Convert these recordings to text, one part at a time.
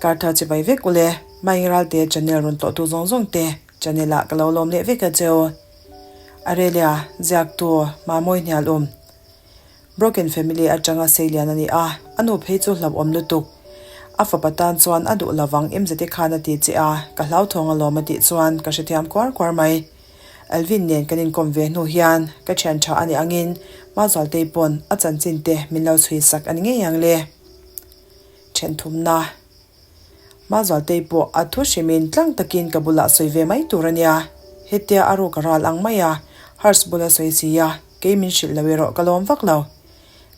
Karthar chibai vek ule, Maingiralte channel rawn tlawhtu zawng zawng te channel ah ka lo lawm leh vek a cheu. Arelia, ziaktu, Mamawi hnial um. Broken family atanga seilian a ni a, a nu phei chu hlauhawm lutuk. A fapa tan chuan a duh lovang MZte khan a ti che a, ka hlauthawng alawm a tih chuan ka hrethiam kuar kuar mai. Alvin nen kan inkawm ve hnu hian ka thian tha a nih angin Mazualtei pawn a chanchin te min lo chhui sak a ni ngei ang le. Then thumna. Mazualtei pawh a thu hrimin tlang takin ka bulah sawi ve mai tur a nia. Hetia a ruk a ral ang mai a, Hers bula sawi si a, kei min hrilh lo erawh ka lawm vak lo.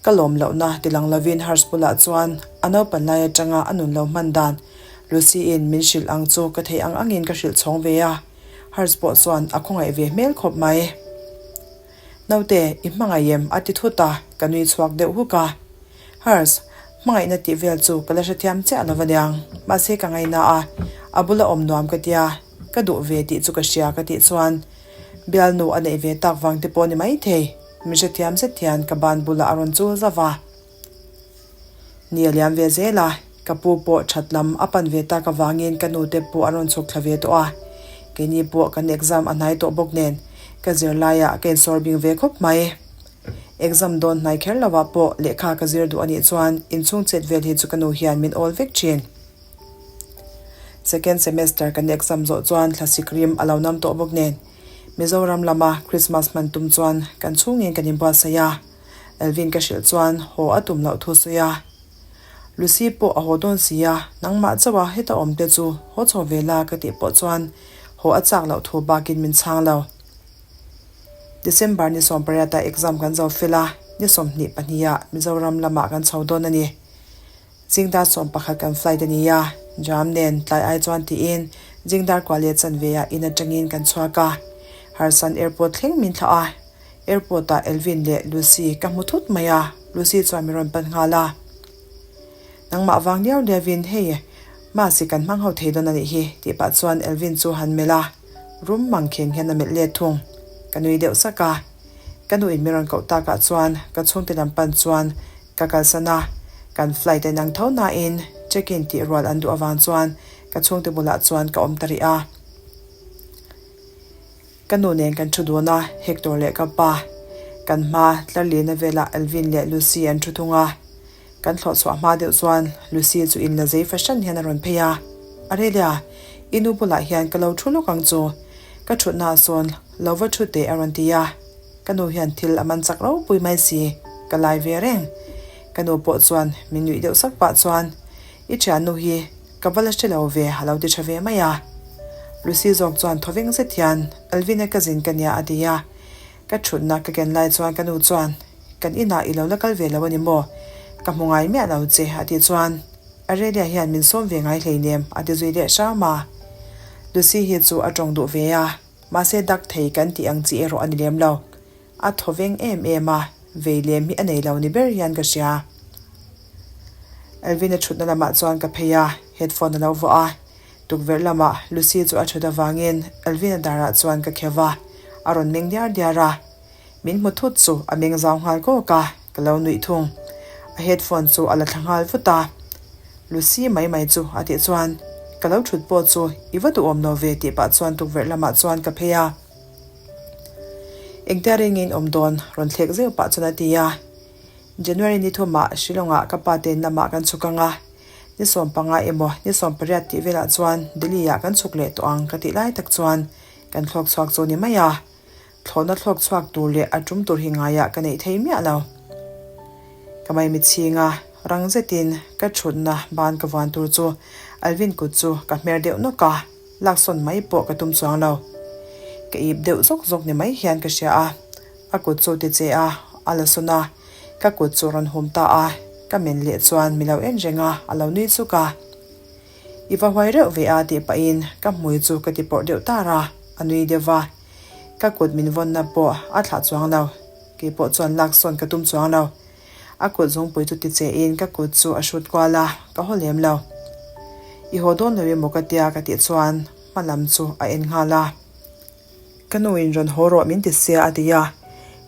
Ka lawm lohna ti lang lovin Hers bulah chuan a naupan lai atanga a nun lo hman dan Lucy-in min hrilh ang chu ka theih ang angin ka hrilh chhawng ve a, Hers pawh chuan a khawngaih ve hmel khawp mai. Naute, i hmangaih em? a ti thut a, ka nui chhuak deuh huk a. Hers, hmangaihna tih vel chu ka la hrethiam chiah lo aniang, mahse ka ngaina a, a bula awm nuam ka tia, ka duh ve tih chu ka hria ka tih chuan bialnu a neih ve tak vang te pawh ni maithei, min hrethiam zet hian ka ban bulah a rawn chul zauh a. Ni a liam ve zel a, ka pu pawh that lam a pan ve tak avangin ka nu te pawh an rawn chhuk thla ve tawh a. Keini pawh kan exam a hnai tawh bawk nen ka zirlaiah ka insawr bing ve khawp mai. Exam dawn hnai kher lovah pawh lehkha ka zir duh a nih chuan inchhung chet vel hi chu ka nu hian min awl vek thin. Second semester kan exam zawh chuan thlasik rim a lo nam tawh bawk nen Mizoram lama Christmas hman tum chuan kan chhungin kan inbuatsaih a. Elvin ka hrilh chuan haw a tum loh thu sawi a. Lucy pawh a haw dawn si a, nangmah chauh a heta awm te chu haw chho ve la ka tih pawh chuan haw a chak loh thu bakin min chhang lo. December ni 18 ah exam kan zo fel a, ni 22 ah Mizoram lamah kan chho dawn a ni. Zingdar 11 kan flight a ni a, jam nen tlai ai chuan tiin zingdar kua leh chanve ah in atangin kan chhuak a, Harsan airport thleng min thlah a. Airport ah Elvin leh Lucy ka hmu thut mai a, Lucy chuan min rawn pan nghal a. Nangmah vang liau liau in hei Masi kan hmang ho thei dawn a nih hi tih pah chuan Elvin chu han melh a, rum mang kheng hian a melh let thung. Ka nui deuh sak a, ka nu in min rawn koh tak ah chuan ka chhungte lam pan chuan ka kalsan a, kan flight a inang tho nain check in tih rual an duh avang chuan ka chhungte bulah chuan ka awm ta rih a. Ka nu nen kan thu dun a, Hector leh ka pa. Kan hma Tlarlina velah Alvin leh Lucy an thu thung a. Kan thlawh chhuah hma deuh chuan Lucy chu in la zei fahran hian a rawn phei a. Arelia, i nu bulah hian ka lo thu lawk ang chu. Ka thutna ah sawn lo va thu teh a rawn ti a. Ka nu hian thil a man chak ropui mai si, ka lai ve reng. Ka nu pawh chuan min nuih deuh sak pah chuan, I thiannu hi Ka va la hre lo ve, a lo ti tha ve mai a. Lucy zawk chuan thawveng zet hian, Alvin-a cousin ka nia a ti a. Ka thutna ka ken lai chuan ka nu chuan, Kan inah i lo la kal ve lo a ni maw? Ka hmu ngai miah lo che a tih chuan, Aurelia hian min sawm ve ngai hleinem a ti zui leh hram a. Lucy hi chu a tawng duh ve a, mahse dak thei kan tih ang chi erawh a ni lem lo. A thawveng em em a, vei lem hi a nei lo ni ber hian ka hria. Alvin-a thutna lamah chuan ka phei a, headphone a lo vuah a. Tukverh lamah Lucy chu a thut avangin Alvin-a darah chuan ka kheuh a, a rawn meng diar diar a. Min hmu thut chu a meng zau nghal kawk a, ka lo nuih thung. A headphone chu a la thla nghal vut a. Lucy mai mai chu a tih chuan ka lo thut pawh chu i va duhawm lo ve tih pah chuan tukverh lamah chuan ka phei a. Engtia ringin awm dawn rawn thlek zeuh pah chuan a ti a. January ni thumah Shillong-ah ka pa te lamah kan chhuk ang a, ni 15 emaw ni 18 tih velah chuan Delhi-ah kan chhuk leh tawh ang ka tih lai tak chuan kan thlawk chhuak chu ni mai a. Thlawhna thlawk chhuak tur leh a tum tur hi ngaiah ka neih thei miah lo. Ka maimichhing a, rang zetin ka thutna ban ka vuan tur chu Alvin kut chu ka hmer deuh nawk a. Laksawn mai pawh ka tum chuang lo. Ka ip deuh zawk zawk ni mai hian ka hria a, a kut chu ti che a, a la sawn a, ka kut chu rawn hum ta a, ka men leh chuan mi lo en reng a, a lo nui chuk a. I va huai reuh ve a tih pahin ka hmui chu ka ti pawrh deuh tar a, a nui deuh va. Ka kut min vawnna pawh a thlah chuang lo. Keipawh chuan laksawn ka tum chuang lo. A kut zungpui chu ti che in ka kut chu a hrut kual a, ka haw lem lo. I haw dawn lo emaw ka tia ka tih chuan hma lam chu a en nghal a. Ka nu in rawn haw rawh min ti sia a ti a,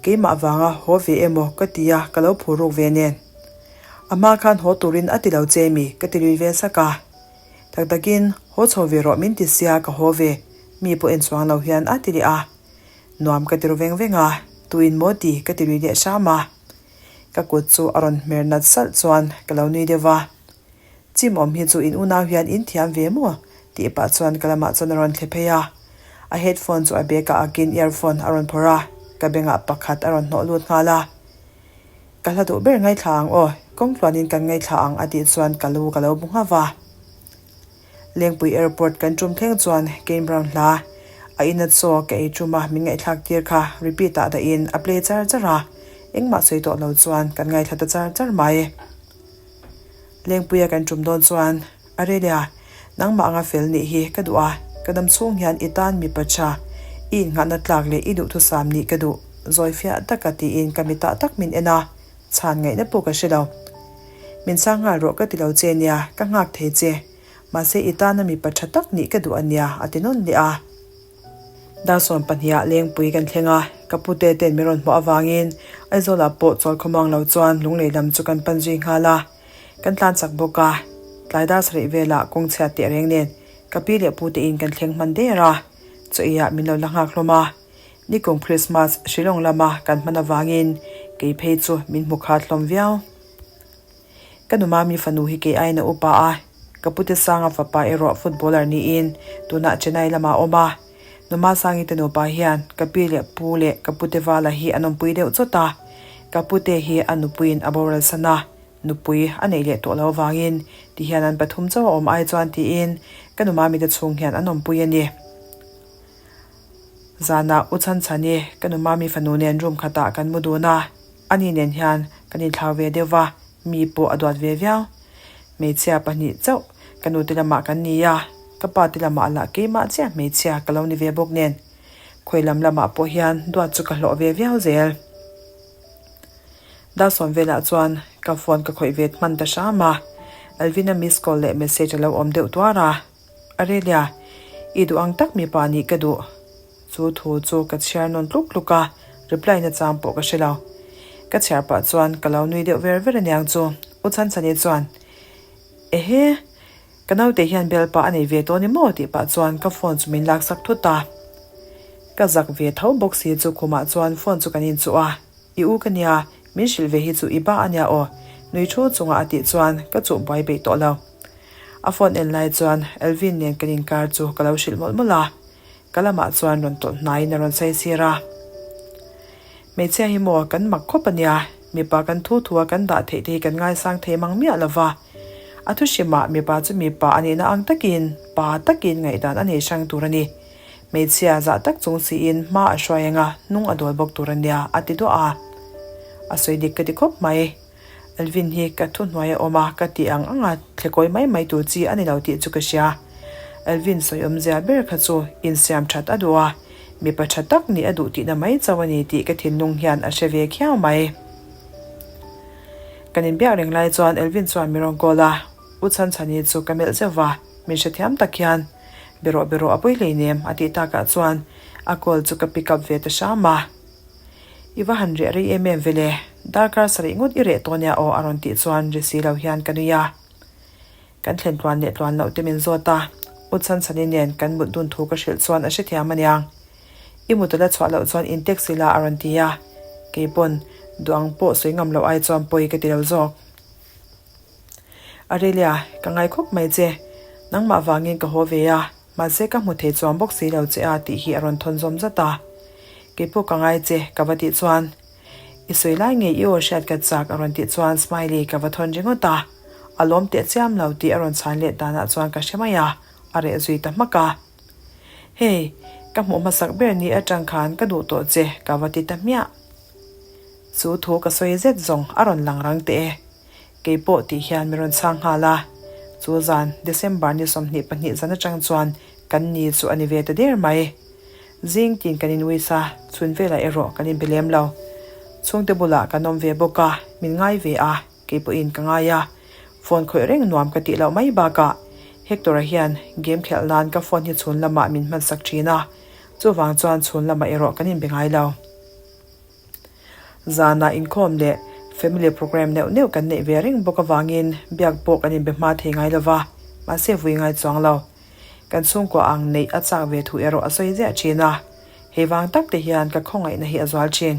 keimah vanga haw ve emaw ka ti a ka lo phur ruk ve nen. A hma khan haw turin a ti lo che mi ka ti lui ve sak a. Tak takin, haw chho ve rawh min ti sia ka haw ve, mi pawh en chuang lo hian a ti leh a. Nuam ka ti ru veng veng a, tuin maw ti ka ti lui leh hram a. Ka kut chu a rawn hmer nat salh chuan ka lo nui deuh va. Chim awm hi chu in unau hian in thiam ve maw? tih pah chuan ka lamah chuan a rawn thle phei a. A headphone chu a bag ah akin earphone a rawn phawrh a, ka bengah pakhat a rawn hnawh lut nghal a. Ka hla duh ber ngaithla ang aw, kawng tluanin kan ngaithla ang a tih chuan ka lu ka lo bu nghauh va. Lengpui Airport kan tum thleng chuan Kane Brown hla a ina chaw ka ei tum a min ngaihthlak tir kha repeat ah dahin a play char char a, engmah sawi tawh lo chuan kan ngaithla ta char char mai. Lengpuia kan tum dawn chuan Arelia, nangmah anga fel nih hi ka duh a, ka dam chhung hian i tan mipa tha, i innghahna tlak leh i duhthusam nih ka duh, zawi fiah taka tiin ka mitah tak min en a, chhan ngaihna pawh ka hre lo. Min chhang nghal rawh ka ti lo che nia, ka nghak thei che, mahse i tana mipa tha tak nih ka duh a nia, a ti nawn leh a. Dar 12 ah Lengpui kan thleng a, ka pute ten min rawn hmuh avangin Aizawlah pawh chawl khawmuang lo chuan Lunglei lam chu kan pan zui nghal a. Kan tlan chak bawk a, tlai dar sarih velah kawng chhiat teh reng nen ka pi leh pute in kan thleng hman der a, chaw eiah min lo la nghak hlawm a. Nikum Christmas Shillong lama kan hman avangin kei phei chu min hmu khat hlawm viau. Ka nu Mami fanu hi kei aiin a upa a, ka pute Sanga fapa erawh footballer niin tunah Chennai lamah a awm a. Nu Masangi te nupa hian ka pi leh pu leh ka pute Vala hi an awmpui deuh chawt a, ka pute hi a nupuiin a boral san a, nupui a neih leh tawh lo avangin tihian an pathum chauh a awm ai chuan tiin ka nu Mami te chhung hian an awmpui a ni. Zanah U Chhanchhani ka nu Mami fanu nen room khatah kan mu dun a. Ani nen hian kan inthlau ve deuh va, mi pawh a duat ve viau. Hmeichhia pahnih chauh ka nu te lamah kan ni a, ka pa te lamah lah keimah chiah hmeichhia ka lo ni ve bawk nen. Khawi lam lamah pawh hian duat chu ka hlawh ve viau zel. Dar 10 velah chuan ka phone ka khawih ve hman ta hram a, Alvina miss call leh message a lo awm deuh tuar a. Arelia, i duh ang tak mipa nih ka duh. Chu thu chu ka chhiar nawn tluk tluk a, reply na chang pawh ka hre lo. Ka chhiar pah chuan ka lo nui deuh ver ver aniang chu. U Chhanchhani chuan, Ehe, ka naute hian bialpa a nei ve tawh ni maw? tih pah chuan ka phone chu min laksak thut a. Ka zak ve tho bawk si chu khumah chuan phone chu kan inchuh a. I u ka nia, min hrilh ve hi chu i ba a nia aw, nui thu chunga a tih chuan ka chuh buai beih tawh lo. A phone en lai chuan Elvin nen kan inkar chu ka lo hrilh mawlh mawlh a, ka lamah chuan rawn tawlh hnaiin a rawn sawi sir a. Hmeichhia hi maw kan mak khawp a nia, mipa kan thu thu a kan dah theih te hi kan ngaisang thei mang miah lo va. A thu hrimah mipa chu mipa a nihna ang takin pa takin ngaihdan a nei hrang tur a ni. Hmeichhia zah tak chung siin hma a hruai anga hnung a dawl bawk tur a nia a ti duah a. A sawi dik ka ti khawp mai. Alvin hi ka thuhnuai a awm a, ka tih ang anga thlekawi mai mai tur chi a ni lo tih chu ka hria. Alvin sawi awmzia ber kha chu insiam that a duh a, mipa tha tak nih a duh tihna mai chauh a ni tih ka thinlung hian a hre ve khiau mai. Kan inbiak reng lai chuan Alvin chuan mi rawn call a, U Chhanchhani chu ka melh zeuh va, min hrethiam tak hian Be rawh be rawh a pawi hleinem a tih takah chuan a call chu ka pick up ve ta hram a. I va han reh rei em em ve le, darkar sarih ngawt i reh tawh nia aw a rawn tih chuan ri si lo hian ka nui a. Kan thlen tluan leh tluan loh te min zawt a, U Chhanchhani nen kan mut dun thu ka hrilh chuan a hrethiam aniang. I mut a la chhuah loh chuan in taxi la a rawn ti a, keipawn duh ang pawh sawi ngam loh ai chuan pawi ka ti lo zawk. Arelia, ka ngai khawp mai che. Nangmah vangin ka haw ve a, mahse ka hmu thei chuang bawk si lo che a tih hi a rawn thawn zawm zat a. Keipawh ka ngai che, ka va tih chuan, I sawi lai nge i aw hriat ka chak a rawn tih chuan Smiley ka va thawn ringawt a. A lawm teh chiam lo tih a rawn chhan let danah chuan ka hre mai a, a reh zui ta hmak a. Hei, ka hmuh hmasak ber ni atang khan ka duh tawh che ka va ti ta hmiah. Chu thu ka sawi zet zawng a rawn lang rang teh e. Kei pawh tih hian mi rawn chhang nghal a. Chu zan, December ni 22 zan atang chuan kan ni chu a ni ve ta der mai. Zing tin kan inwis a, chhun velah erawh kan inbe lem lo. Chhungte bulah kan awm ve bawk a, min ngai ve a, kei pawhin ka ngai a. Phone khawih reng nuam ka tih loh mai bakah Hector-a hian game khelh nan ka phone hi chhun lamah min hmansak thin a, chuvang chuan chhun lamah erawh kan inbe ngai lo. Zanah inkhawm leh family program neuh neuh kan neih ve reng bawk avangin biak pawh kan inbe hma thei ngai lo va. Mahse vui ngai chuang lo. Kan chhungkua ang neih a chak ve thu erawh a sawi ziah thin a. Hei vang tak te hian ka khawngaihna hi a zual thin.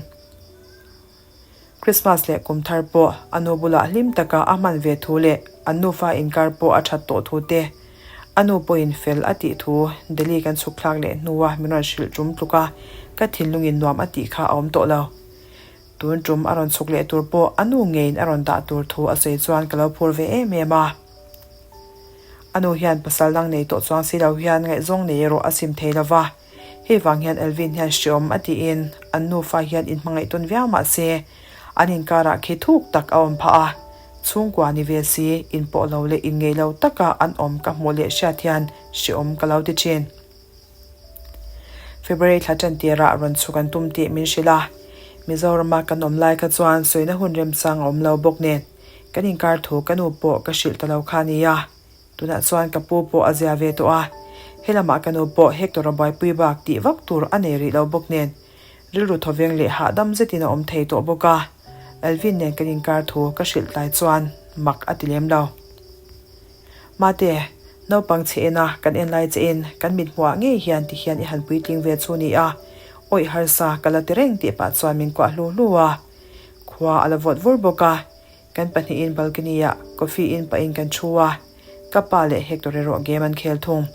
Christmas leh kum thar pawh a nu bulah hlim taka a hman ve thu leh an nufa inkar pawh a that tawh thu te, a nu pawhin fel a tih thu Delhi kan chhuk thlak leh hnua min rawn hrilh tum tluk a, ka thinlungin nuam a tih kha a awm tawh lo. Tun tum a rawn chhuk leh tur pawh a nu ngeiin a rawn dah tur thu a sawi chuan ka lo phur ve em em a. A nu hian pasal dang nei tawh chuang si lo hian ngaihzawng nei erawh a sim thei lo va. Hei vang hian Elvin hian hreawm a tiin an nufa hian inhmangaih tawn viau mah se, an inkarah khi thuk tak a awm phah a. Chhungkua ni ve si, inpawh lo leh inngeih lo taka an awm ka hmuh leh hriat hian hreawm ka lo ti thin. February thla tan tirah rawn chhuk an tum tih min hrilh a. Mizorama kan awm lai kha chuan sawina hun remchang a awm lo bawk nen, kan inkar thu ka nu pawh ka hrilh ta lo kha a nia. Tunah chuan ka pu pawh a zia ve tawh a, helamah ka nu pawh Hector-a buaipui bak tih vak tur a nei rih lo bawk nen, rilru thawveng leh hahdam zetin a awm thei tawh bawk a. Alvin nen kan inkar thu ka hrilh tlai chuan mak a ti lem lo. Mate, naupang che ena kan en lai che in kan mit hmuah ngei hian ti hian i han puitling ve chu ni a, awih harsa ka la ti reng tih pah chuan min kuah hlu hlu a. Khua a la vawt vur bawk a, Kan pahnihin balcony-ah coffee in pahin kan thu a, ka pa leh Hector erawh game an khel thung.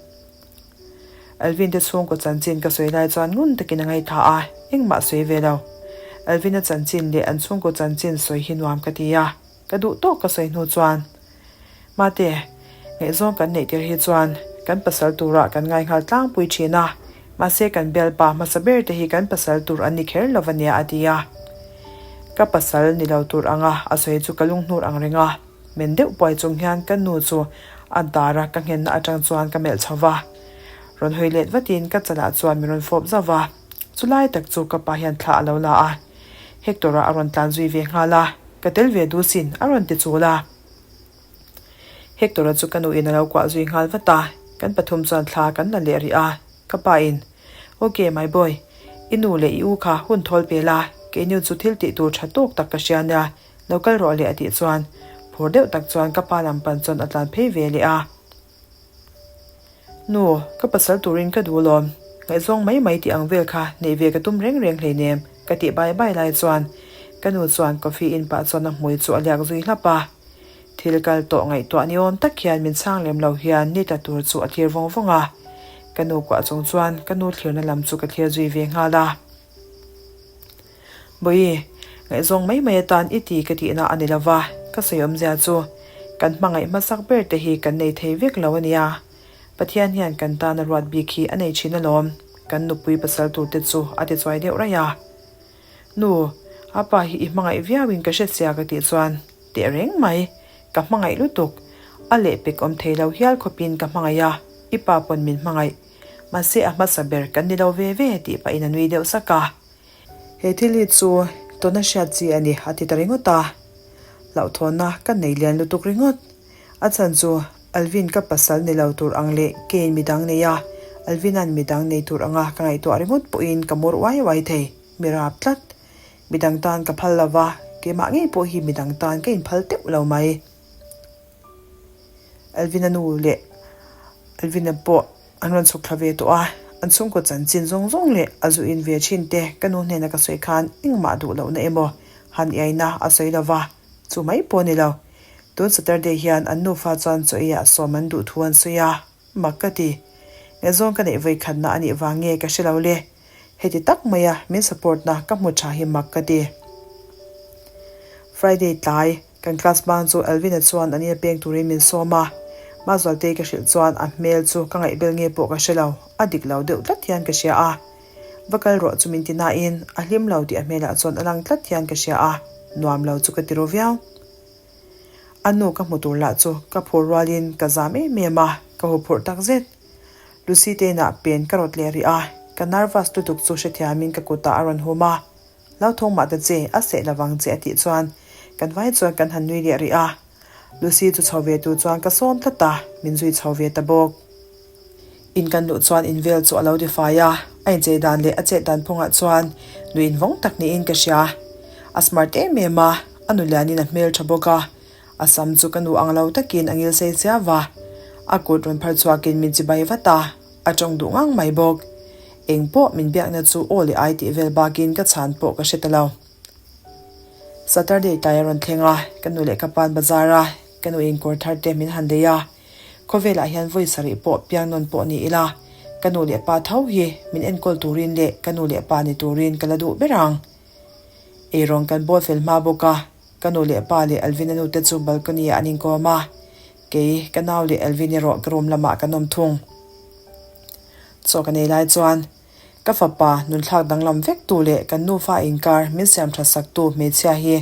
Alvin te chhungkaw chanchin ka sawi lai chuan ngun takin a ngaithla a, engmah sawi ve lo. Alvin-a chanchin leh an chhungkaw chanchin sawi hi nuam ka ti a, ka duh tawk ka sawi hnu chuan, Mate, ngaihzawng kan neih tir hi chuan kan pasal turah kan ngai nghal tlangpui thin a, mahse kan bialpa hmasa ber te hi kan pasal tur an ni kher lo ania a ti a. Ka pasal ni lo tur anga a sawi chu ka lunghnur ang reng a, men deuh puai chung hian ka nu chu a dar a ka nghenna atang chuan ka melh chho va. Rawn hawi let vatin ka chalah chuan min rawn fawp zauh va, chulai tak chu ka pa hian thla a lo la a, Hector-a a rawn tlan zui ve nghal a, ka tel ve duh sin a rawn ti chul a. Hector-a chu ka nuin a lo kuah zui nghal vat a, kan pathum chuan thla kan la leh rih a, ka pa in, Ok my boy, i nu leh i u kha hun thawl pe la, keini chu thil tih tur tha tawk tak ka hria nia, lo kal rawh le a tih chuan phur deuh tak chuan ka pa lam pan chuan a tlan phei ve leh a. Nu, ka pasal turin ka duh lawm. Ngaihzawng mai mai tih ang vel kha neih ve ka tum reng reng hleinem, ka tih bai bai lai chuan ka nu chuan coffee in pah chuan a hmui chu a liak zui hlap a. Thil kal tawh ngaihtuah ni awm tak hian min chhang lem lo hian ni tla tur chu a thlir vawng vawng a. Ka nu kuah chung chuan ka nu thlirna lam chu ka thlir zui ve nghal a. Bawihi, ngaihzawng mai mai atan i ti ka tihna a ni lova, ka sawi awmzia chu kan hmangaih hmasak ber te hi kan nei thei vek lo a nia. Pathian hian kan tana ruat bik hi a nei thin alawm, kan nupui pasal tur te chu a ti chuai deuh raih a. Nu, a pa hi i hmangaih viauin ka hre sia ka tih chuan teh reng mai, ka hmangaih lutuk, a lehpek awm thei lo hial khawpin ka hmangaih a, i pa pawn min hmangaih. Mahse a hmasa ber kan ni lo ve ve tih pahin a nui deuh sak a. He thil hi chu tawna hriat chi a ni a ti ta ringawt a. Hlauhthawnna ka nei lian lutuk ringawt. A chhan chu Alvin ka pasal ni lo tur ang leh keiin midang nei a, Alvina'n midang nei tur anga ka ngaihtuah ringawt pawhin ka mur uai uai thei, mi rap tlat. Midang tan ka phal lo va, keimah ngei pawh hi midang tan ka inphal teuh lo mai. Alvina nu leh Alvina pawh an rawn chhuk thla ve tawh a, an chhungkaw chanchin zawng zawng leh a zu in ve thin te ka nu hnena ka sawi khan engmah duh lohna emaw han iaina a sawi lo va, chu mai pawh a ni lo. Tun Saturday hian an nufa chuan chaw eiah sawm an duh thu an sawi a, mak ka ti. Ngaihzawng ka neih vawikhatna a nih vang nge ka hre lo le. Heti tak maia min support na ka hmu tha hi mak ka ti. Friday tlai kan class bang chu Alvin-a chuan an ina peng turin min sawm a, Mazualtei ka hrilh chuan a hmel chu ka ngaihbel nge pawh ka hre lo, a dik lo deuh tlat hian ka hria a. Va kal rawh chu min ti nain a hlim lo tih a hmelah chuan a lang tlat hian ka hria a, nuam lo chu ka ti ru viau. A nu ka hmu tur lah chu ka phur rualin ka zam em em a, ka huphurh takzet. Lucy te inah pen ka rawt leh rih a, ka nervous lutuk chu hrethiamin ka kutah a rawn hum a. Hlauthawng mah ta che, a seh lovang che a tih chuan kan vai chuan kan han nui leh rih a. Lucy chu chho ve tur chuan ka sawm tlat a, min zui chho ve ta bawk. In kan luh chuan in vel chu a lo tifai a, a inchei dan leh a chet dan phungah chuan nui invawng tak niin ka hria. A smart em em a, a nu lianin a hmeltha bawk a, A sam chu ka nu ang lo takin a ngil sei chiau va. A kut rawn phar chhuakin min chibai vat a, a tawng duh ngang mai bawk. Eng pawh min biakna chu aw leh ai tih vel bakin ka chhan pawh ka hre ta lo. Saturday tlai a rawn thleng a, ka nu leh ka pa'n bazar a, ka nu in kawr thar te min han lei a. Khawvelah hian vawi sarih pawh piang nawn pawh ni ila, ka nu leh pa tho hi min enkawl turin leh ka nu leh pa ni turin ka la duh ber ang. Eirawng kan bawl fel hma bawk a, ka nu leh pa leh Alvin-a nu te chu balcony-ah an inkawm a, kei, ka nau leh Alvin erawh ka room lamah kan awm thung. Chaw ka nei lai chuan ka fapa nunthlak danglam vek tu leh kan nufa inkar min siam tha sak tu hmeichhia hi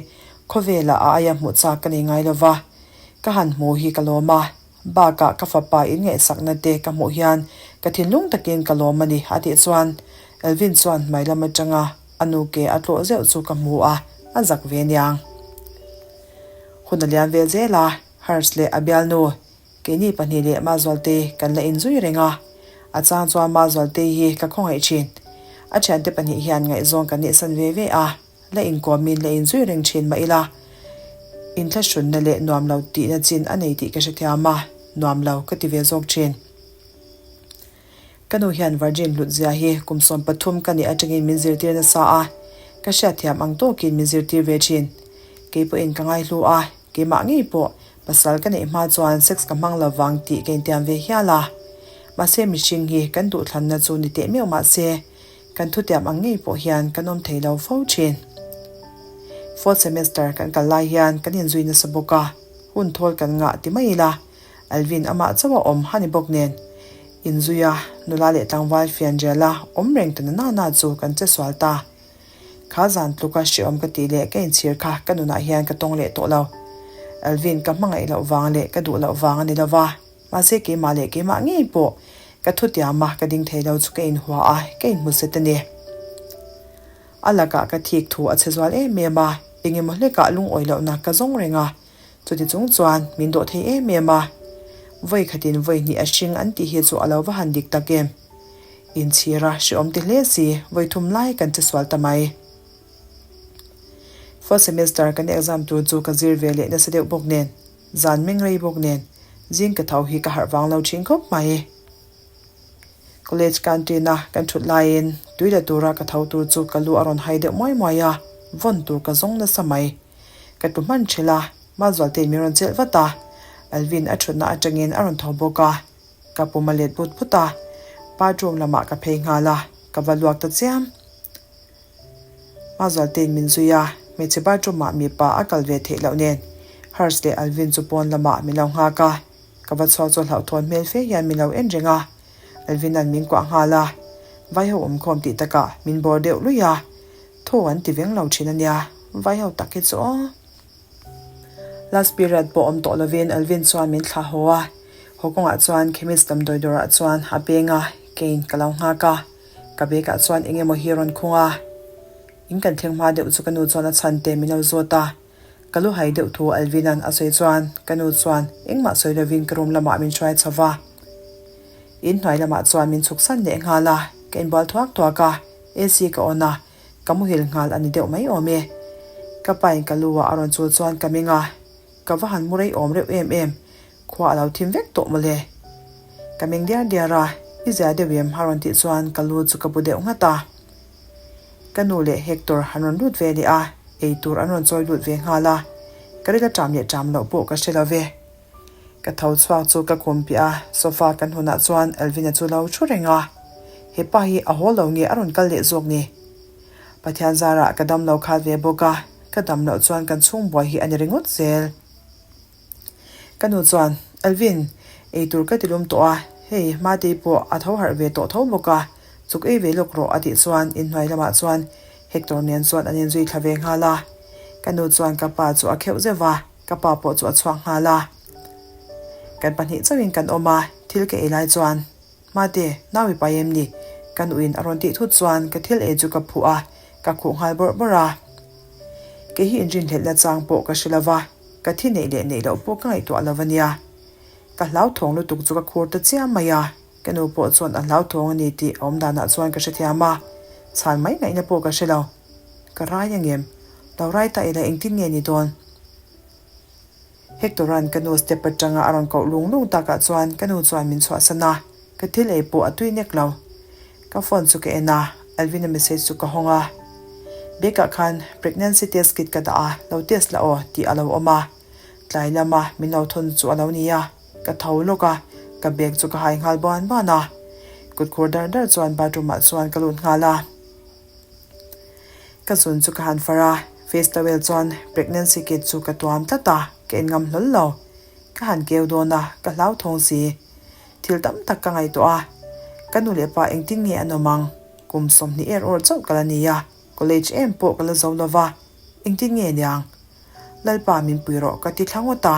khawvelah a aia hmuh chak ka nei ngai lova, ka han hmu hi ka lawm a. Bakah ka fapa in ngaihsakna te ka hmuh hian ka thinlung takin ka lawm a ni a tih chuan Elvin chuan hmai lam atanga a nu ke a tlawh zeuh chu ka hmu a, a zak ve niang. Hun a lian ve zel a, Hers leh a bialnu keini pahnih leh Mazualtei kan la inzui reng a, a chang chuan Mazualtei hi ka khawngaih thin. A thiante pahnih hian ngaihzawng kan nihsan ve ve a. La inkawmin la inzui reng thin mah ila, inthlahrunna leh nuam lo tihna chin a nei tih ka hrethiam a, nuam lo ka ti ve zawk thin. Ka nu hian Virgin hlutzia hi kum 13 ka nih atangin min zirtir nasa a, ka hriatthiam ang tawkin min zirtir ve thin. Kei pawhin ka ngaihlu a, keimah ngei pawh pasal ka neih hma chuan sex ka hmang lo vang tih ka intiam ve hial a. Mahse mihring hi kan duhthlanna chu ni teh meuh mahse, Kan thutiam ang ngei pawh hian kan awm thei lo fo thin. Fourth semester kan kal lai hian kan inzui nasa bawk a, hun thawl kan ngah ti mai ila, Alvin amah chauh a awm a ni bawk nen, inzui a, nula leh tlangval fianriala awm reng ta na na na chu kan che sual ta. Kha zan tluka hrehawm ka tih leh ka inchhir kha ka nunah hian ka tawng leh tawh lo. Alvin ka hmangaih loh vang leh ka duh loh vang a ni lova. Mahse keimah leh keimah ngei pawh ka thutiam a, ka ding thei lo chu ka inhua a, ka inhmu set a ni. A lakah ka thik thu a chhe zual em em a, eng emaw hlekah lungawi lohna ka zawng reng a, chuti chung chuan min dawh thei em em a. Vawi khatin vawi hnih a hring an tih hi chu a lo va han dik tak em. Inchhir a hrehawm ti hle si, vawi thum lai kan che sual ta mai. Fourth semester kan exam tur chu ka zir ve leh nasa deuh bawk nen. Zan meng rei bawk nen zing ka tho hi ka harh vang lo thin khawp mai. College canteen a kan thut laiin tui la tura ka tho tur chu ka lu a rawn hai deuh muai muai a, vawn tur ka zawng nasa mai. Ka tlu hman thelh a, Mazualtein min rawn chelh vat a, Alvin a thutna atangin a rawn tho bawk a, ka pum a let but but a, bathroom lamah ka phei nghal a, ka va luak ta chiam. Mazualtein min zui a, hmeichhe bathroom ah mipa a kal ve theih loh nen Hers leh Alvin chu pawn lamah min lo nghak a, ka va chhuak chu hlauhthawn hmel fe hian min lo en reng a, Alvin-a'n min kuah nghal a, vaiho awmkhawm tih takah min bawr deuh luih a, thaw an ti veng lo thin a nia, vaiho tak hi chu aw. Last period pawh awm tawh lovin Alvin chuan min thlah haw a, haw kawngah chuan chemist damdawi dawrah chuan a peng a, keiin ka lo nghak a. Ka bag ah chuan eng emaw hi a rawn khung a, in kan thleng hma deuh chu ka nu chuan a chhan te min lo zawt a, ka lu hai deuh thu Alvin-a'n a sawi chuan ka nu chuan engmah sawi lovin ka room lamah min hruai chho va. In hnuai lamah chuan min chhuk san leh nghal a, ka inbual thuak thuak a, AC ka on a, ka muhil nghal a ni deuh mai awm e. Ka pa in ka lu ah a rawn chul chuan ka meng a, ka va han mu rei awm reuh em em, Khua a lo thim vek tawh mawle. Ka meng diar diar a, i zia deuh em a rawn tih chuan ka lu chu ka bu deuh nghat a. Ka nu leh Hector an rawn lut ve leh a, ei tur an rawn chawi lut ve nghal a, ka ril a ṭam leh ṭam loh pawh ka hre lo ve. Ka tho chhuak chu ka khum piah a, sofa kan hunah chuan Alvin-a chu lo thu reng a. He pa hi a haw lo nge a rawn kal leh zawk ni? Pathian zarah ka dam lo khat ve bawk a, ka dam loh chuan kan chhung buai hi a ni ringawt zel. Ka nu chuan, Alvin, ei tur ka ti lum tawh a, hei Matei pawh a tho harh ve tawh tho bawk a, chuk ei ve lawk rawh a tih chuan inhnuai lamah chuan Hector nen chuan an inzui thla ve nghal a. Ka nu chuan ka pa chu a kheuh zeuh va, ka pa pawh chu a chhuak nghal a. Kan pahnih chauhin kan awm a, thil ka ei lai chuan, Mate, nau i pai em ni? Ka nuin a rawn tih thut chuan ka thil ei chu ka phuh a, ka khuh nghal bawrh bawrh a. Kei hi inrinhlelhna chang pawh ka hre lo va. Ka thi neih leh neih loh pawh ka ngaihtuah lo a nia. Ka hlauthawng lutuk chu ka khur ta chiam mai a, ka nu pawh chuan a hlauthawng a ni tih a awm danah chuan ka hrethiam a, chhan mai ngaihna pawh ka hre lo. Ka rai angem? Lo rai ta ila engtin nge ni dawn? Hector-a'n ka nu step atanga a rawn koh lung lung takah chuan ka nu chuan min chhuahsan a, ka thil ei pawh a tui nek lo. Ka phone chu ka en a, Alvin-a message chu ka hawng a. Bag-ah khan pregnancy test kit ka dah a, lo test la aw tih a lo awm a. Tlai lama min lo thawn chu a lo ni a, ka tho lawk a, ka bag chu ka hai nghal buan buan a. Kut khur dar dar chuan bathroom ah chuan ka lut nghal a. Ka zun chu ka han far a, face towel chuan pregnancy kit chu ka tuam tlat a, ka en ngam hlawl lo. Ka han keu dawn a, ka hlauthawng si. Thil tam tak ka ngaihtuah a, ka nu leh pa engtin nge an awm ang? Kum 20 er awr chauh ka la ni a, college em pawh ka la zo lo va, engtin nge niang? Lalpa min pui rawh ka ti thla ngawt a.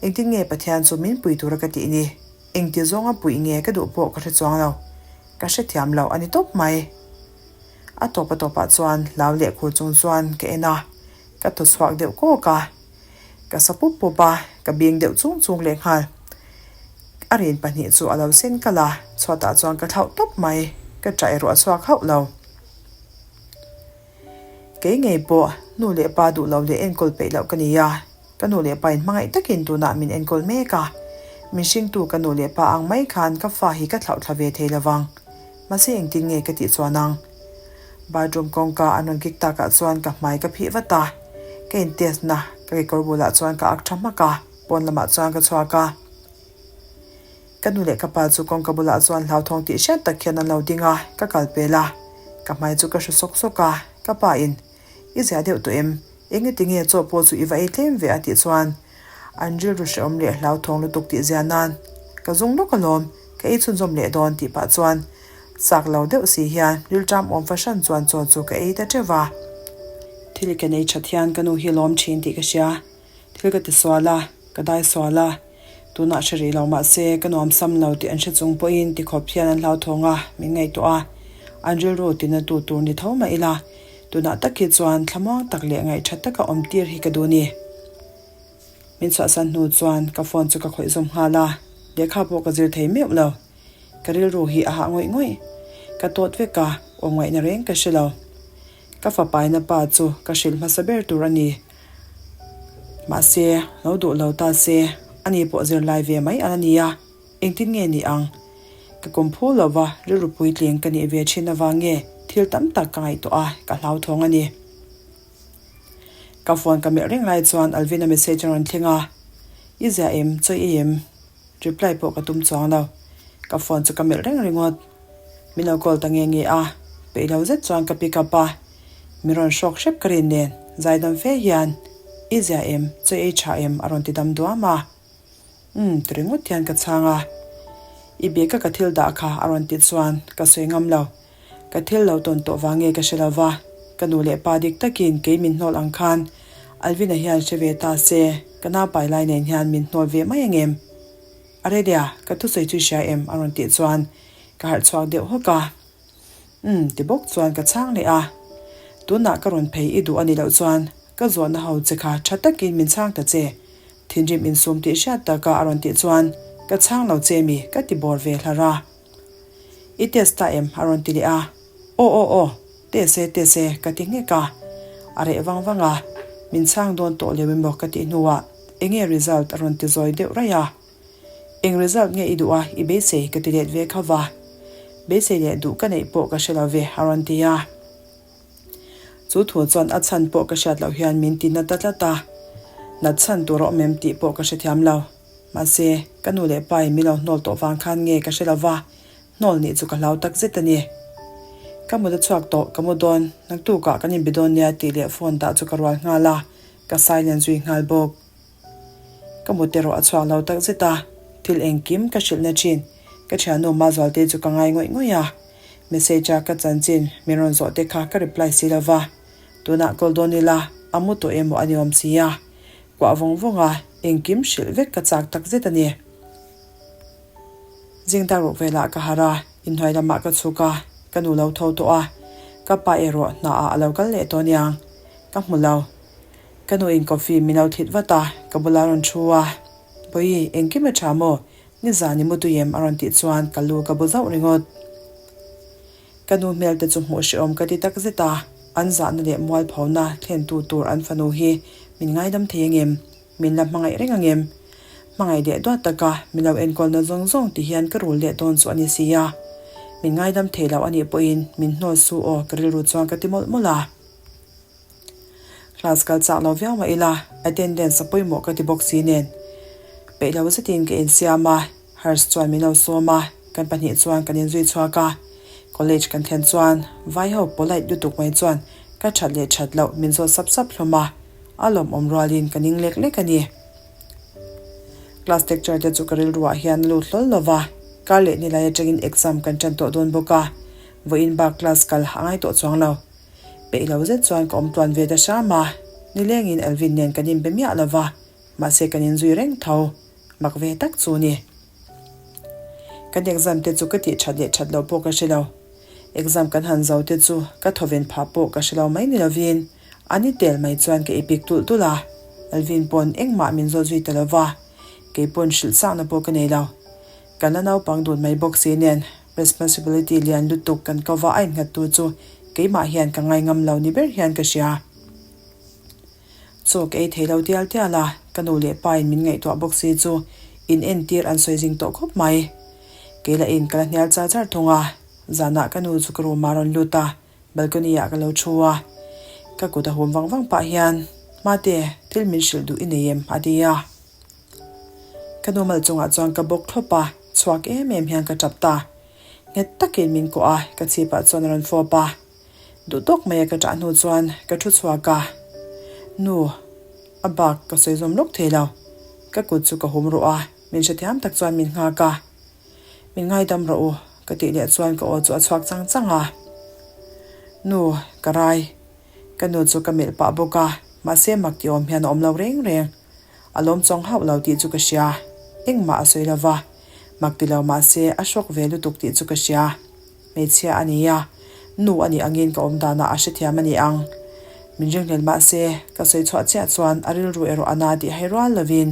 Engtin nge Pathian chu min pui tura ka tih ni? Engti zawnga puih nge ka duh pawh ka hre chuang lo. Ka hrethiam lo a ni tawp mai. A tawp a tawpah chuan hlau leh khur chung chuan ka en a, ka thaw chhuak deuh kawk a. Ka sa pup pup a, ka bing deuh chung chung lehnghal. A rin pahnih chu a lo sen kalh a, chhuatah chuan ka thlauh tawp mai. Ka ṭah erawh a chhuak hauh lo. Kei ngei pawh nu leh pa duh lo leh enkawl peih loh ka ni a, ka nu leh pa in hmangaih takin tunah min enkawl mek a, min hringtu ka nu leh pa ang mai khan ka fa hi ka thlauh thla ve thei lovang. Mahse engtin nge ka tih chuan ang? Bathroom kawngka an rawn kik takah chuan ka hmai ka phih vat a, ka in test na ka kekawr bulah chuan ka ak tha hmak a, pawn lamah chuan ka chhuak a. Ka nu leh ka pa chu kawngka bulah chuan hlauthawng tih hriat tak hian an lo ding a, ka kal pel a. Ka hmai chu ka hru sawk sawk a, ka pa in, I zia deuh tawh em? Engati nge chaw pawh chu i va ei tlem ve a tih chuan an rilru hrehawm leh hlauthawng lutuk tih zia nan ka zung lawk alawm, ka ei chhunzawm leh dawn tih pah chuan chak lo deuh si hian rilṭam awm fahran chuan chaw chu ka ei ta ṭeuh va. Thil ka nei ṭhat hian ka nu hi lawm ṭhin tih ka hria. Thil ka ti sual a, ka dai sual a, tunah hre rih lo mah se ka nuam sam lo tih an hre chung pawhin tikhawp hian an hlauthawng a, min ngaihtuah a, an rilru tina tu tur ni tho mah ila, tunah tak hi chuan thlamuang tak leh ngaihtha taka awm tir hi ka duh ni. Min chhuahsan hnu chuan ka phone chu ka khawih zawm nghal a, lehkha pawh ka zir thei meuh lo. Ka rilru hi a hah ngawih ngawih. Ka tawt vek a, awm ngaihna reng ka hre lo. Ka fapaina pa chu ka hrilh hmasa ber tur a ni. Mahse, lo duh lo ta se, ani pawh zirlai ve mai an a nia, engtin nge ni ang? Ka kum phu lo va, rilru puitling ka nih ve thin avang nge thil tam tak ka ngaihtuah a, ka hlauthawng a ni. Ka phone ka melh reng lai chuan Alvin-a message a rawn thleng a, I zia em? Chawi ei em? Reply pawh ka tum chuang lo. Ka phone chu ka melh reng ringawt. Min lo call ta nge nge a, peih lo zet chuan ka pick up a. Min rawn hrawk hrep ka rin nen, zaidam fe hian, I zia em? Chawi ei tha em? a rawn ti dam duam a. Umm, ti ringawt hian ka chhang a. I bag a ka thil dah kha a rawn ti chuan ka sawi ngam lo. Ka thil lo tawn tawh vang nge ka hre lo va, ka nu leh pa dik takin kei min hnawl ang khan Alvin-a hian hre ve ta se, ka naupai lai nen hian min hnawl ve mai ang em? Arelia, ka thusawi chu i hria em? a rawn tih chuan ka harh chhuak deuh hawk a. Umm, ti bawk chuan ka chhang leh a. Tunah ka rawn phei i duh a nih loh chuan ka zawhna ho che kha tha takin min chhang ta che. Thinrim insum tih hriat taka a rawn tih chuan ka chhang lo che mi ka ti bawr ve hlar a. I test ta em? a rawn ti leh a. Aw aw aw, test e test e ka ti nghek a. A reh vang vang a, min chhang dawn tawh leu emaw ka tih hnuah enge result a rawn ti zawi deuh raih a. Eng result nge i duh a, i beisei ka ti let ve kha va. Beisei leh duh ka neih pawh ka hre lo ve a rawn ti a. Chu thu chuan a chhan pawh ka hriat loh hian min ti na ta tlat a, nat chhan tur a awm em tih pawh ka hrethiam lo. Mahse, ka nu leh pa in min lo hnawl tawh vang khan nge ka hre lo va, hnawl nih chu ka hlau tak zet a ni. Ka mut a chhuak tawh, ka mu dawn, naktukah kan inbe dawn nia tih leh phone dah chu ka rual nghal a, ka silent zui nghal bawk. Ka mut erawh a chhuak lo tak zet a, thil engkim ka hrilhna thin, ka thiannu Mazualte chu ka ngai ngawih ngawih a. Message a ka chanchin min rawn zawh te kha ka reply si lo va, tunah call dawn ila a mu tawh emaw a ni awm si a, kuah vawng vawng a engkim hrilh vek ka chak tak zet a ni. Zing tar ruk velah ka harh a, inhnuai lamah ka chhuk a, ka nu lo tho tawh a, ka pa erawh hna ah a lo kal leh tawh aniang, ka hmu lo. Ka nu in coffee min lo thlit vat a, ka bulah a rawn thu a, Bawihi, engkim a tha maw? Nizan i mutui em? a rawn tih chuan ka lu ka bu zauh ringawt. Ka nu hmel te chu hmuh hrehawm ka ti tak zet a, an zahna leh mualphona thlentu tur an fanu hi min ngaidam thei ang em? Min la hmangaih reng ang em? Hmangaih leh duat taka min lo enkawlna zawng zawng ti hian ka rul leh dawn chu a ni si a. Min ngaidam thei lo a nih pawhin min hnawl su aw ka rilru chuan ka ti mawlh mawlh a. Class kal chak lo viau mah ila attendance a pawimawh ka ti bawk si nen peih lo zetin ka insiam a, Hers chuan min lo sawm a, kan pahnih chuan kan inzui chhuak a. College kan thlen chuan vai ho polite lutuk mai chuan ka that leh that loh min zawt sap sap hlawm a, a lawmawm rualin ka ning lek lek a ni. Class lecture te chu ka rilruah hian a lut hlawl lo va, kar leh nilai atangin exam kan tan tawh dawn bawk a, vawiin bak class kal a ngai tawh chuang lo. Peih lo zet chuan ka awm tluan ve ta hram a, nilengin Alvin nen kan inbe miah lo va, mahse kan inzui reng tho, mak ve tak chu ni. Kan exam te chu ka tih that leh that loh pawh ka hre lo, exam kan han zo te chu ka thawven phah pawh ka hre lo mai ni lovin, A ni tel mai chuan ka ipik tulh tulh a, Alvin pawn engmah min zawt zui ta lo va, kei pawn hrilh chakna pawh ka nei lo. Kan la naupang dun mai bawk si nen responsibility lian lutuk kan ko va a innghat tu chu keimah hian ka ngai ngam lo ni ber hian ka hria. Chaw ka ei thei lo tial tial a, ka nu leh pa in min ngaihtuah bawk si chu in entir an sawi zing tawh khawp mai. Kei lah in ka la hnial char char thung a, zanah ka nu chu ka room ah a rawn lut a, Balcony ah ka lo thu a, ka kut a hum vang vang pah hian, Mate, thil min hrilh duh i nei em? a ti a. Ka nu mal chungah chuan ka bawk thlawp a, chhuak em em hian ka tap ta. Nghet takin min kuah a, ka chhipah chuan a rawn fawp a. Duh tawk maia ka ṭah hnu chuan ka thu chhuak a, Nu, a bak ka sawi zawm lawk thei lo. Ka kut chu ka hum ruh a, min hrethiam tak chuan min nghak a. Min ngaidam rawh u, ka tih leh chuan ka aw chu a chhuak chang chang a. Nu, ka rai. Ka nu chu ka melh pah bawk a, mahse mak ti awm hian a awm lo reng reng. A lawm chawng hauh lo tih chu ka hria. Engmah a sawi lo va, mak ti lo mahse a hrawk ve lutuk tih chu ka hria. Hmeichhia a ni a, nu a nih angin ka awm danah a hrethiam a ni ang. Min ringhlel mahse, ka sawi chhuah chiah chuan a rilru erawh a na tih hai rual lovin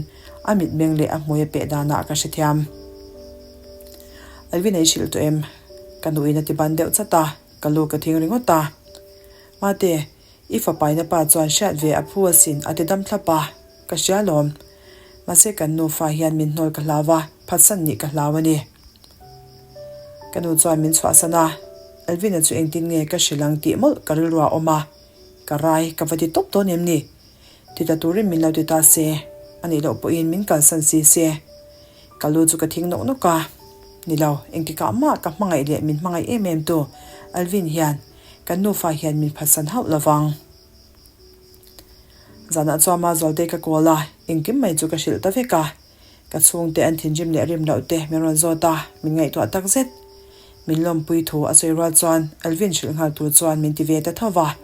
a mitmeng leh a hmui a peh danah ka hrethiam. Alvin ei hrilh tawh em? Ka nuin a ti ban deuh chat a, ka lu ka thing ringawt a. Mate, I fapaina pa chuan hriat ve a phu asin a ti dam thlap a, ka hria lawm. Mahse kan nufa hian min hnawl ka hlau a, phatsan nih ka hlau a ni. Ka nu chuan min chhuahsan a, Alvina chu engtin nge ka hrilh ang tih mawlh ka rilru a awm a, ka rai ka va ti tawp dawn em ni? Ti ta turin min lo ti ta se, a nih loh pawhin min kalsan si se. Ka lu chu ka thing nawk nawk a, ni lo, engtikah mah ka hmangaih leh min hmangaih em em tu Alvin hian Kan nufa hian min phatsan hauh lo vang. Zanah chuan Mazualte ka call a, engkim mai chu ka hrilh ta vek a. Ka chhungte an thinrim leh rim loh te min rawn zawt a, min ngaihtuah tak zet. Min lawmpui thu a sawi rual chuan Alvin hrilh nghal tur chuan min ti ve ta tho va,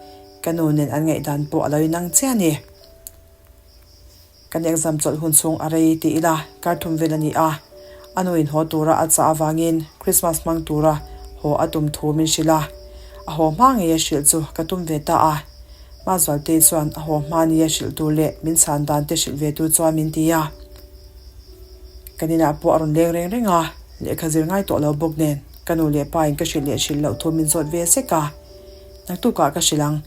ka nu nen an ngaihdan pawh a lo inang chiah a ni. Kan exam chawlh hun chhung a rei ti ila kar thum vel a ni a, a nu in haw tura a chah avangin Christmas hmang tura haw a tum thu min hrilh a, a haw hma ngei a hrilh chu ka tum ve ta a. Mazualtei chuan a haw hma nia hrilh tur leh min chhan dan te hrilh ve tur chuan min ti a. Kan inah pawh a rawn leng reng reng a, lehkha zir ngai tawh lo bawk nen ka nu leh pa in ka hrilh leh hrilh loh thu min zawt ve sek a, naktukah ka hrilh ang.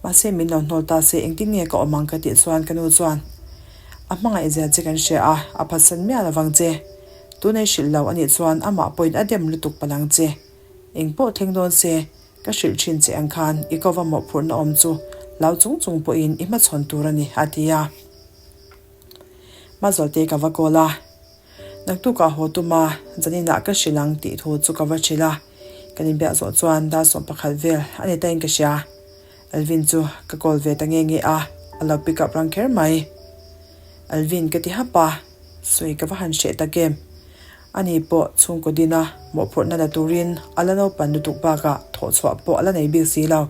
Mahse min lo hnawl ta se engtin nge ka awm ang ka tih chuan ka nu chuan a hmangaih zia che kan hria a, a phatsan miah lovang che. Tunei hrilh lo anih chuan amah pawhin a dem lutuk palh ang che. Eng pawh thleng dawn se ka hrilh thin che ang khan i kova mawhphurhna awm chu hlau chung chung pawhin i hmachhawn tur a ni a ti a. Mazualte ka va call a, naktukah haw tum a, zaninah ka hrilh ang tih thu chu ka va hrilh a. Kan inbiak zawh chuan dar 11 vel a ni tain ka hria. Alvin chu ka call ve ta nge nge a, a lo pick up rang kher mai. Alvin ka ti hap a, sawi ka va han hreh tak em. Ani pawh chhungkaw dina mawhphurhna la turin a la naupan lutuk bakah thawhchhuah pawh a la nei bik si lo.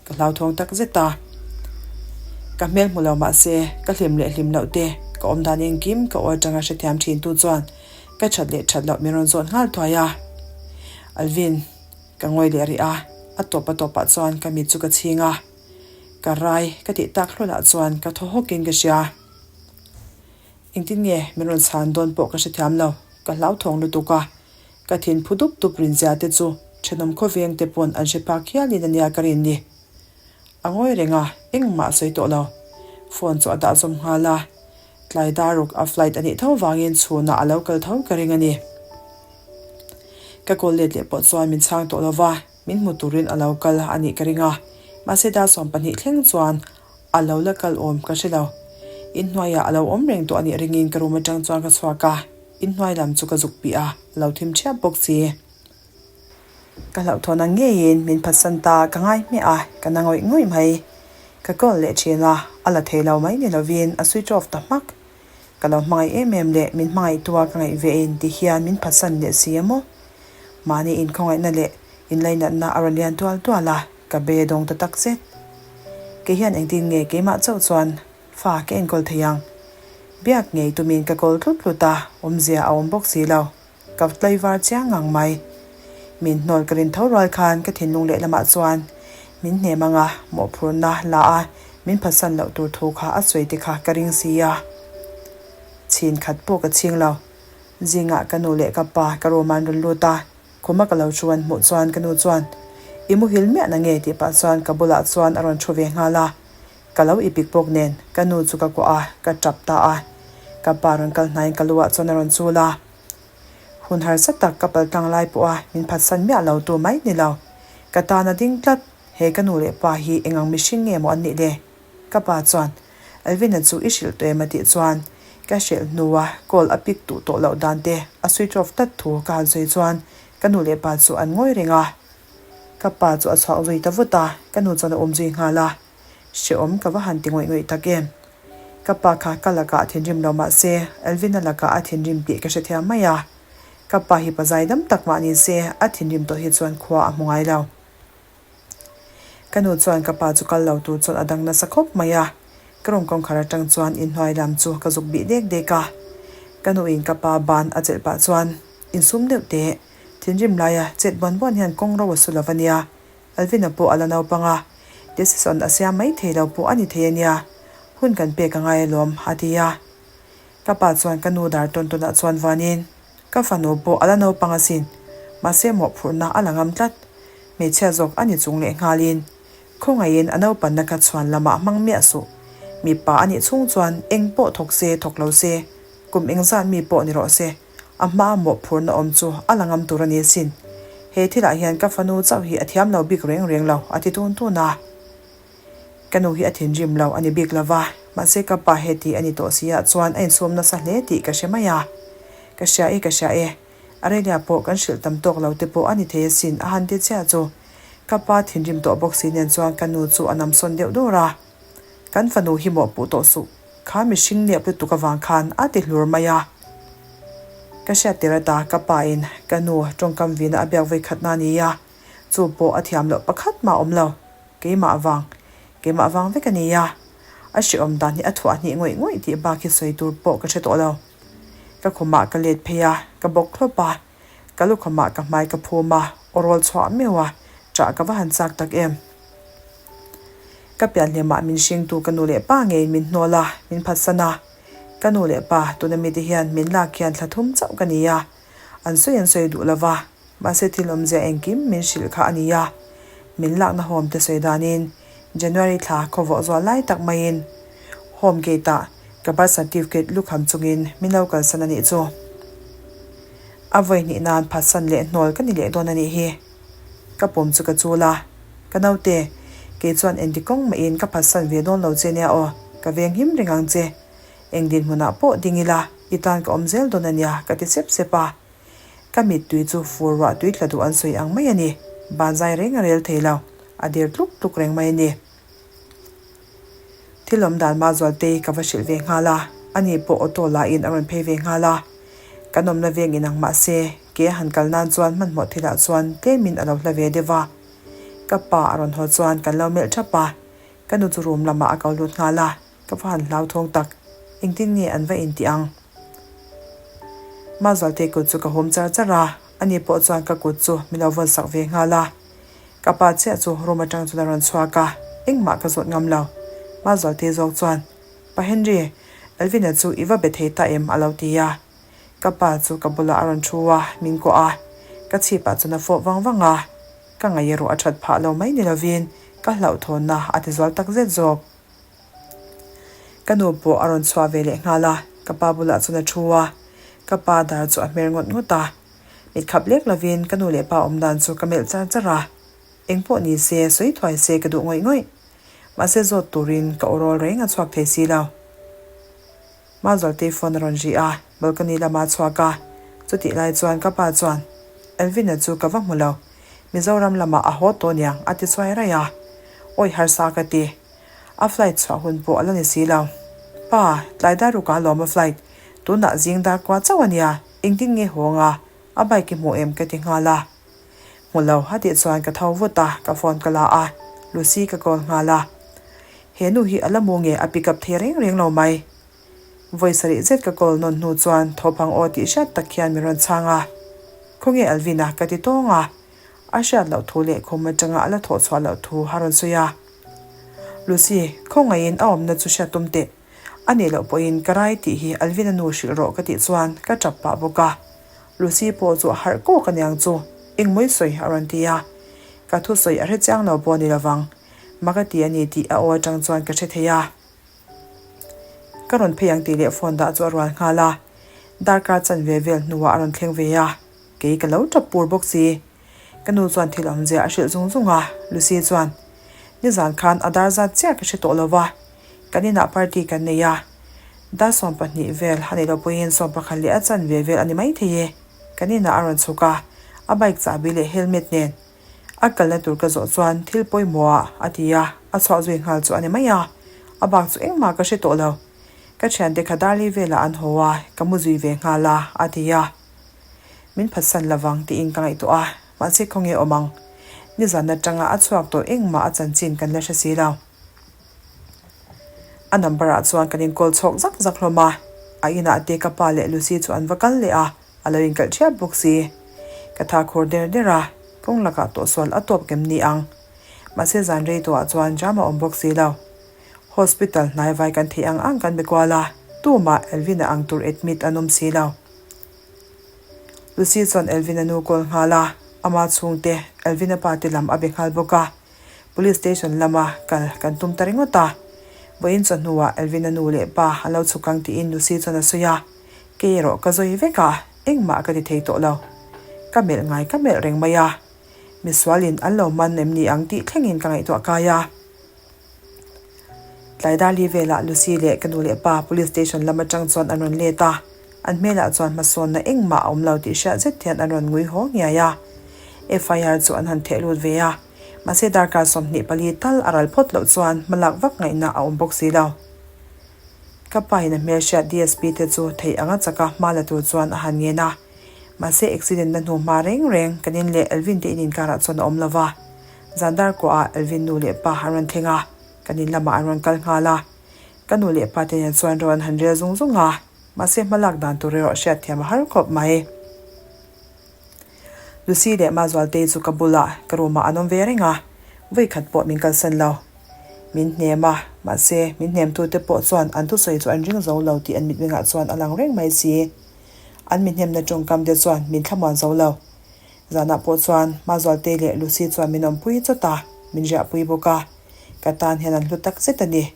Ka hlauthawng tak zet a. Ka hmel hmu lo mah se, ka hlim leh hlim loh te, ka awm dan engkim ka aw atanga hrethiam thin tu chuan ka that leh that loh min rawn zawt nghal thuai a. Alvin, ka ngawi leh rih a, a tawp a tawpah chuan ka mit chu ka chhing a. Ka rai ka tih tak hlawlah chuan ka thaw hawkin ka hria. Engtin nge min rawn chhan dawn pawh ka hrethiam lo, ka hlauthawng lutuk a. Ka thin phu dup dup rinzia te chu thenawm khawveng te pawn an hre phak hialin a nia ka rin ni. A ngawi reng a, engmah a sawi tawh lo. Phone chu a dah zawm nghal a. Tlai daruk a flight a nih tho vangin chhunah a lo kal tho ka ring a ni. Ka call let leh pawh chuan min chhang tawh lo va, min hmu turin a lo kal a nih ka ring a. Mahse dar 12 thleng chuan a lo la kal awm ka hre lo. Inhnuaiah a lo awm reng tawh a nih ringin ka room atang chuan ka chhuak a, inhnuai lam chu ka zuk pih a, a lo thim ṭhiap bawk si. Ka hlauhthawn ang ngeiin min phatsan ta ka ngai hmiah a, ka na ngawih ngawih mai. Ka call leh thin a, a la thei lo mai ni lovin a switch off ta hmak. Ka lo hmangaih em em leh min hmangaihtua ka ngaih ve in ti hian min phatsan leh si a maw? Mahni inkhawngaihna leh inlainatna a rawn lian tual tual a, ka be dawng ta tak zet. Kei hian engtin nge keimah chauh chuan fa ka enkawl thei ang? Biak ngei tumin ka call tlut tlut a, awmzia a awm bawk si lo. Ka tlaivar chiang ngang mai. Min hnawl ka rin tho rual khan ka thinlung lehlamah chuan min hnem anga mawhphurhna la a min phatsan loh tur thu kha a sawi te kha ka ring si a. Chhin khat pawh ka chhing lo. Zingah ka nu leh ka pa ka room ah an rawn lut a, khuma ka lo thu an hmuh chuan ka nu chuan I muhil miah na nge tih pah chuan ka bulah chuan a rawn thu ve nghal a. Ka lo ipik bawk nen ka nu chu ka kuah a, ka tap ta a. Ka pa rawn kal hnaiin ka lu ah chuan a rawn chul a. Hun harsa tak ka pal tlang lai pawh a min phatsan miah lo tu mai ni lo. Ka tan a ding tlat, he ka nu leh pa hi eng ang mihring nge maw an nih le? Ka pa chuan, Alvina chu i hrilh tawh em a tih chuan ka hrilh hnua call a pick duh tawh loh dan te a switch off tlat thu ka han sawi chuan ka nu leh pa chu an ngawi reng a. Ka pa chu a chhuak zui ta vut a, ka nu chuan a um zui nghal a. Hrehawm ka va han ti ngawih ngawih tak em. Ka pa kha ka lakah a thinrim lo mah se, Alvin-a lakah a thinrim tih ka hrethiam mai a. Ka pa hi pazai dam tak mah ni se, a thinrim tawh hi chuan khua a hmu ngai lo. Ka nu chuan ka pa chu kal lo tur chuan a dang nasa khawp mai a. Ka room kawngkhar atang chuan inhnuai lam chu ka zuk bih dek dek a. Ka nuin ka pa ban a chelh pah chuan, Insum deuh teh, thinrim laia chet buan buan hian kawng ro a su lo va nia. Alvin-a pawh a la naupang a, decision a siam mai thei lo pawh a ni thei a nia, hun kan pek a ngai alawm, a ti a. Ka pa chuan ka nu dar tawn tawnah chuan vanin, Ka fanu pawh a la naupang asin, mahse mawhphurhna a la ngam tlat, hmeichhia zawk a ni chung leh nghalin, khawngaihin a naupanna kha chhuan lamah hmang miah suh, mipa a nih chhung chuan eng pawh thawk se thawk lo se, kum engzat mi pawh ni rawh se. A hma mawhphurhna awm chu a la ngam tur a ni asin. He thilah hian ka fanu chauh hi a thiam lo bik reng reng lo, a ti tun tun a. Ka nu hi a thinrim lo a ni bik lo va, mahse ka pa heti a ni tawh si ah chuan a insum nasa hle tih ka hre mai a. Ka hria e, ka hria e. Aurelia pawh kan hrilh tam tawk lo te pawh a ni thei asin a han ti chiah chu. Ka pa thinrim tawh bawk si nen chuan ka nu chu a namsawn deuh dur a. Kan fanu hi mawhpuh tawh suh. Kha mihring nep lutuk avang khan a ti hlur mai a. Ka hriat tir ata ka pa in ka nu tawngkam vina a biak vawi khatna a ni a, chu pawh a thiam loh pakhat mah a awm lo. Keimah vang, keimah vang vek a ni a. A hrehawm dan hi a thuah hnih ngawih ngawih tih bak hi sawi tur pawh ka hre tawh lo. Ka khumah ka let phei a, ka bawk thlawp a. Ka lukhawmah ka hmai ka phum a, aw rawl chhuah meuh a, ṭah ka va han chak tak em. Ka pianhlimah min hringtu ka nu leh pa ngeiin min hnawl a, min phatsan a. Ka nu leh pa, tuna mite hian min lak hian thla thum chauh ka ni a. An sawi an sawi duh lo va, mahse thil awmzia engkim min hrilh kha a ni a. Min lakna home te sawi danin January thla khawvawh zual lai tak maiin home gate ah ka birth certificate lukham chungin min lo kalsan a nih chu. A vawi hnih nan phatsan leh hnawl ka ni leh dawn a nih hi. Ka pum chu ka chul a, Ka naute, kei chuan engti kawng mahin ka phatsan ve dawn lo che nia aw, ka veng him reng ang che. Eng dinhmunah pawh ding ila, i tan ka awm zel dawn a nia, ka ti sep sep a. Ka mittui chu fur ruah tui tla duh an sawi ang mai a ni, banzai reng a rel thei lo, a dir tluk tluk reng mai a ni. Thil awm dan mah Zualtei ka va hrilh ve nghal a, ani pawh auto la in a rawn phei ve nghal a. Kan awmna veng inang mah se, ke a han kal nan chuan hmanhmawh thilah chuan tlemin a lo hla ve deuh a. Ka pa a rawn haw chuan kan lo melh thap a, ka nu chu room lamah a ko lut nghal a, ka va han hlauthawng tak, engtin nge an va intih ang? Mah Zualtei kut chu ka hum char char a, ani pawh chuan ka kut chu min lo vawn sak ve nghal a. Ka pa chiah chu room atang chuan a rawn chhuak a, engmah ka zawt ngam lo. Mazualte zawk chuan, Pa Henry, Elvina chu i va be thei ta em? a lo ti a. Ka pa chu ka bulah a rawn thu a, min kuah a. Ka chhipah chuan a fawh vang vang a. Ka ngaih erawh a that phah lo mai ni lovin ka hlauhthawnna a ti zual tak zet zawk. Ka nu pawh a rawn chhuah ve leh nghal a, ka pa bulah chuan a thu a, ka pa dar chu a hmer ngawt ngawt a. Mit khap lek lovin ka nu leh pa awm dan chu ka melh char char a, eng pawh ni se sawi thuai se ka duh ngawih ngawih. Mahse zawt turin ka aw rawl reng a chhuak thei si lo. Mazualtei phone a rawn ri a, balcony lama a chhuak a, chutih lai chuan ka pa chuan, Elvin-a chu ka va hmu lo, Mizoram lamah a haw tawh niang a ti chuai raih a. Awi harsa ka ti. A flight chhuah hun pawh a la ni si lo. Pa, tlai dar rukah alawm a flight, tunah zing dar kua chauh a nia, engtin nge haw anga a bike i hmuh em ka ti nghal a. Hmu lo a tih chuan ka tho vut a, ka phone ka la a, Lucy ka call nghal a. He nu hi a la mu nge a pick up thei reng reng lo mai. Vawi sarih zet ka call nawn hnu chuan thawphang aw tih hriat tak hian min rawn chhang a. Khawnge Alvin a ka ti tawng a. A hriat loh thu leh khum atanga a la thawh chhuah loh thu a rawn sawi a. Lucy, khawngaihin a awmna chu hriat tum teh. A nih loh pawhin ka rai tih hi Alvin-a nu hrilh rawh ka tih chuan ka tap pah bawk a. Lucy pawh chu a harh kawk aniang chu engmawi sawi a rawn ti a. Ka thusawi a hre chiang lo pawh a ni lovang. Mak a ti a ni tih a aw atang chuan ka hre thei a. Ka rawn phei ang tih leh phone dah chu a rual nghal a. Darkar chanve vel hnuah a rawn thleng ve a. Kei ka lo tap pur bawk si. Ka nu chuan thil awmzia a hrilh zung zung a, Lucy chuan, Nizan khan a dar zat chiah ka hre tawh lo va, kan inah party kan nei a, dar 12 vel a nih loh pawhin 11 leh a chanve vel a ni maithei e, kan inah a rawn chhuk a, a bike chahbi leh helmet nen a kalna tur ka zawh chuan thil pawimawh ah a ti a, a chhuah zui nghal chu a ni mai a, a bak chu engmah ka hre tawh lo. Ka thiante kha darli velah an haw a, ka mu zui ve nghal a, a ti a. Min phatsan lovang tiin ka ngaihtuah a, mahse khawnge awm ang? Nizan atanga a chhuak tawh engmah a chanchin kan la hre si lo. A number ah chuan kan inkawl chhawk zak zak hlawm a, a inah te ka pa leh Lucy chu an va kal leh a, a lo inkalh thiap bawk si. Ka tha khur der der a, kawng lakah tawhsual a tawp kem ni ang. Mahse zan rei tawhah chuan jam a awm bawk si lo. Hospital hnaivai kan theih ang ang kan be kual a, tumah Elvin-a ang tur admit an awm si lo. Lucy chuan Elvin-a nu call nghal a, ama chhungte Elvin-a pa te lam a be nghal bawk a. Police station lama kal kan tum ta ringawt a. Vawiin chawhnuah Elvin-a nu leh pa an lo chhuk ang tiin Lucy chuan a sawi a. Kei erawh ka zawi vek a, engmah ka ti thei tawh lo. Ka melh ngai ka melh reng mai a. Misualin an lo man em ni ang tih thlengin ka ngaihtuah kai a. Tlai Darli velah Lucy leh ka nu leh pa Police Station lam atang chuan an rawn let a, an hmelah chuan hmasawnna engmah a awm lo tih hriat zet hian an rawn ngui haw ngiai a. FIR chu an han theh lut ve a, mahse darkar 24 tal a ral phawt loh chuan hmalak vak ngaihna a awm bawk si lo. Ka pa in a hmelhriat DSP te chu theih anga chaka hma la tur chuan a han ngen a, mahse accident na hnu hma reng reng kan in leh Elvin te in inkarah chuan a awm lo va. Zan dar kuahah Elvin nu leh pa an rawn thleng a, kan in lamah an rawn kal nghal a. Ka nu leh pa te nen chuan rawn han rel zung zung a, mahse hmalak dan tur erawh hriatthiam a har khawp mai. Lucy leh Mazualtei chu ka bulah ka room ah an awm ve reng a, vawi khat pawh min kalsan lo. Min hnem a, mahse min hnemtute pawh chuan an thusawi chu an ring zo lo tih an mitmengah chuan a lang reng mai si. An mihnemna tawngkam te chuan min thlamuan zo lo. Zanah pawh chuan Mazualtei leh Lucy chuan min awmpui chawt a, min riahpui bawk a. Ka tan hian an hlu tak zet a ni.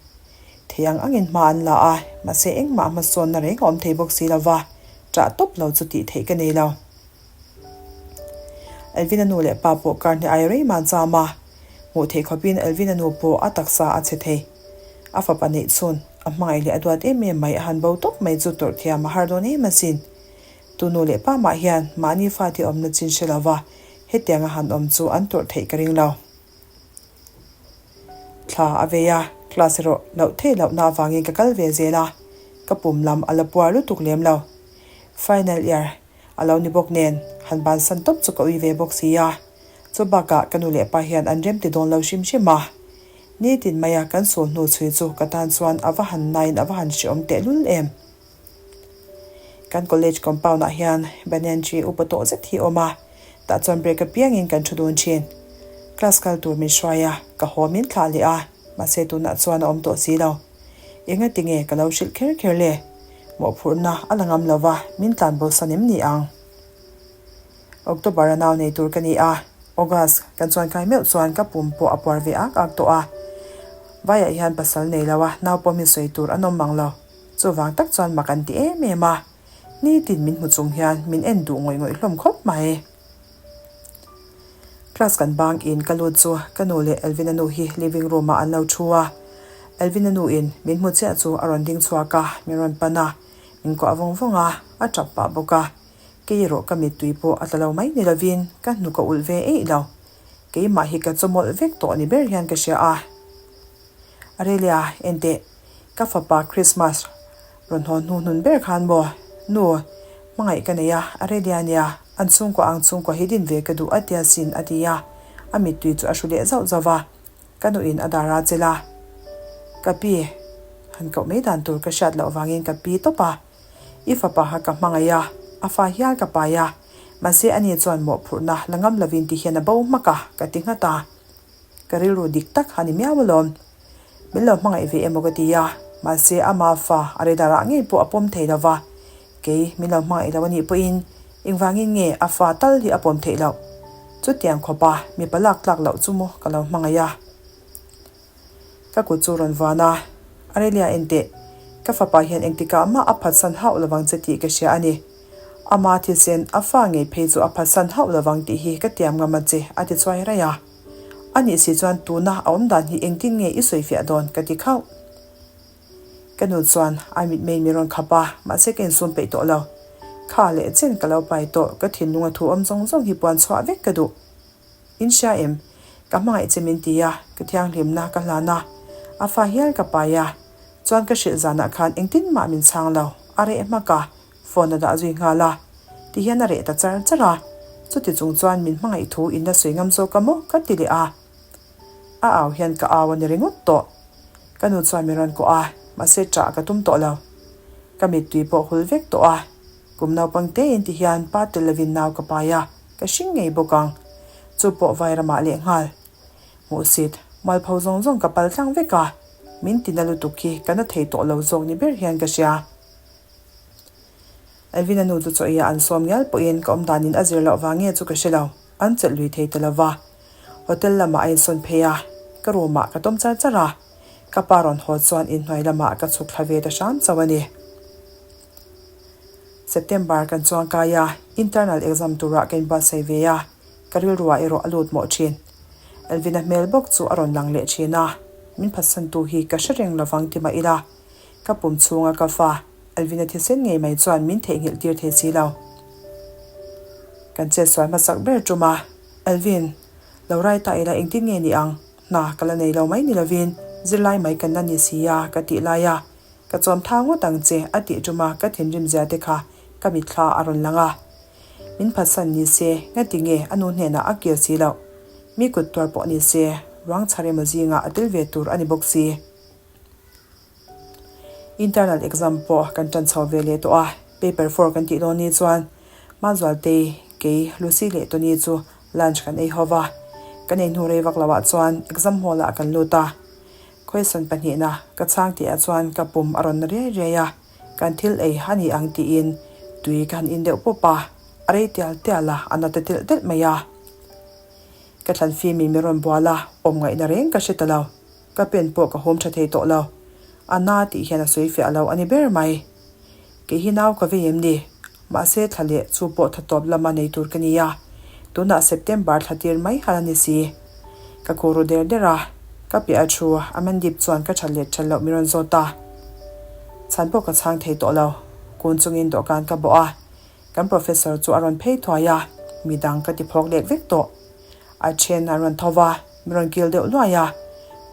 Thei ang angin hma an la a, mahse engmah hmasawnna reng a awm thei bawk si lo va, ṭah tawp lo chu tih theih ka nei lo. Elvina nu leh pa pawh kar hnih ai rei man cham a, hmuh theih khawpin Elvina nu pawh a taksa a chhe thei. A fapa neih chhun, a hmangaih leh a duat em em mai a han bo tawp mai chu tawrh thiam a har dawn em asin. Tu nu leh pa mah hian mahni fate awmna chin hre lova hetianga han awm chu an tawrh theih ka ring lo. Thla a vei a, class erawh loh theih lohna avangin ka kal ve zel a, ka pum lam a la puar lutuk lem lo. Final year a lo ni bawk nen han bansan tawp chu ka ui ve bawk si a, chu bakah ka nu leh pa hian an rem ti dawn lo hrim hrim a. Nitin maia kan sul hnu chhui chu ka tan chuan a va han nain a va han hreawm tehlul em. Kan college compound ah hian banyan tree upa tawh zet hi a awm a, tah chuan break apiangin kan thu dun thin. Class kal tur min hruai a, ka haw min thlah leh a, mahse tunah chuan a awm tawh si lo. Enga tinge ka lo hrilh kher kher le? Mawhphurhna a la ngam lo va, min tlan bo san em ni ang? October a nau nei tur ka ni a, August kan chuan kai meuh chuan ka pum pawh a puar ve ak ak tawh a. Vaiah hian pasal nei lo a, nau pawm hi sawi tur an awm mang lo. Chuvang tak chuan mak an ti em em a, nitin min hmu chung hian min en duh ngawih ngawih hlawm khawp mai. Class kan bang in ka lut chu ka nu leh Elvina nu hi living room ah an lo thu a, Elvina nu in min hmu chiah chu a rawn ding chhuak a, min rawn pan a, min kuah vawng vawng a, a tap pah bawk a. Kei erawh ka mittui pawh a tla lo mai ni lovin ka hnuk a ulh ve eih lo. Keimah hi ka chawmawlh vek tawh ni ber hian ka hria a. Arelia, enteh, ka fapa Christmas rawn haw hnu hnun ber khan maw? Nu, hmangaih ka nei a, Arelia nia, an chhungkua ang chhungkua hi din ve ka duh a tia sin a ti a, a mittui chu a hru leh zauh zauh va. Ka nuin a dar a chelh a, Ka pi, han koh mai dan tur ka hriat loh vangin ka pi tawp a. I fapa kha ka hmangaih a, a fa hial ka pai a, mahse ani chuan mawhphurhna la ngam lovin ti hian a bo hmak a, ka ti nghat a. Ka rilru dik tak kha ni miau alawm. Min lo hmangaih ve emaw ka ti a, mahse ama fa a redarah ngei pawh a pawm thei lo va, kei min lo hmangaih lo a nih pawhin engvangin nge a fa tal hi a pawm theih loh? Chutiang khawpa mipa lak tlak loh chu maw ka lo hmangaih a. Ka kut chu rawn vuan a, Arelia enteh, ka fapa hian engtikah mah a phatsan hauh lovang che tih ka hria a ni. Ama thisen a fa ngei phei chu a phatsan hauh lovang tih hi ka tiam ngam a che, a ti chuai raih a. A nih si chuan tuna a awm dan hi engtin nge i sawifiah dawn ka ti khauh. Ka nu chuan a mitmei mi rawn khap a, mahse ka insum peih tawh lo. Kha leh chen ka lo pai tawh, ka thinlung a thu awm zawng zawng hi puan chhuah vek ka duh. In hria em? Ka hmangaih che min ti a, ka thianghlimna ka hlan a, a fa hial ka pai a, chuan ka hrilh zanah khan engtin mah min chhang lo, a reh hmak a, phone a dah zui nghal a, ti hian a reh ta char char a, chuti chung chuan min hmangaih thu in la sawi ngam zawk a maw ka ti leh a, a au hian ka au a ni ringawt tawh. Ka nu chuan min rawn kawh a, mahse ṭah ka tum tawh lo. Ka mittui pawh hul vek tawh a. Kum naupang tein ti hian pa tel lovin nau ka pai a, ka hring ngei bawk ang. Chu pawh vai ramah leh nghal. Hmuhsit, mualpho zawng zawng ka pal tlang vek a, min tina lutuk hi ka na thei tawh lo zawk ni ber hian ka hria. Elvina nu chu chaw eia an sawm ngial pawhin ka awm danin a zir loh vang nge chu ka hre lo, an chelh lui thei ta lo va. Hotel lamah a insawn phei a, ka room ah ka tawm char char a, ka pa rawn haw chuan inhnuai lamah ka chhuk thla ve ta hram chauh a ni. September kan chuang kai a, internal exam turah ka inbuatsaih ve a, ka rilruah erawh a lut mawh thin. Elvina hmel bawk chu a rawn lang leh thin a, min phatsantu hi ka hre reng lovang ti mah ila, ka pum chhunga ka fa Elvina thisen ngei mai chuan min theihnghilh tir thei si lo. Kan chetsual hmasak ber tum a, Elvin, lo rai ta ila engtin nge ni ang, hna ka la nei lo mai ni lovin zirlai mai kan la ni si a ka tih lai a, Ka chawm tha ngawt ang che a tih ṭuma ka thinrim zia te kha ka mitthla a rawn lang a. Min phatsan ni se ngati nge a nu hnenah a kir si loh. Mi kut tuar pawh ni se ruang chhar emaw zingah a tel ve tur a ni bawk si. Internal exam pawh kan ṭan chho ve leh tawh a, paper four kan tih dawn ni chuan Mazualtei, kei, Lucy leh Tony chu lunch kan ei ho va. Kan ei hnu rei vak loah chuan exam hall ah kan lut a. Question pahnihna ka chhang tihah chuan ka pum a rawn na riai riai a, kan thil ei a ni ang tiin tui ka han in deuh pawp a, a rei tial tial a, a na ta telh telh mai a. Ka thlan fim in min rawn bual a, awm ngaihna reng ka hre ta lo. Ka pen pawh ka hum tha thei tawh lo. A na tih hian a sawi fiah lo a ni ber mai. Kei hi nau ka vei em ni? Mahse thla leh chu pawh tha tawp lama nei tur ka ni a, tunah September thla tir mai hal a ni si. Ka khaw ru der der a, ka piah a thu Amandip chuan ka that leh that loh min rawn zawt a. Chhan pawh ka chhang thei tawh lo, kun chungin dawhkan ka bawh a, kan professor chu a rawn phei thuai a, midang ka ti phawk lek vek tawh. A then an rawn tho va, min rawn kil deuh luai a,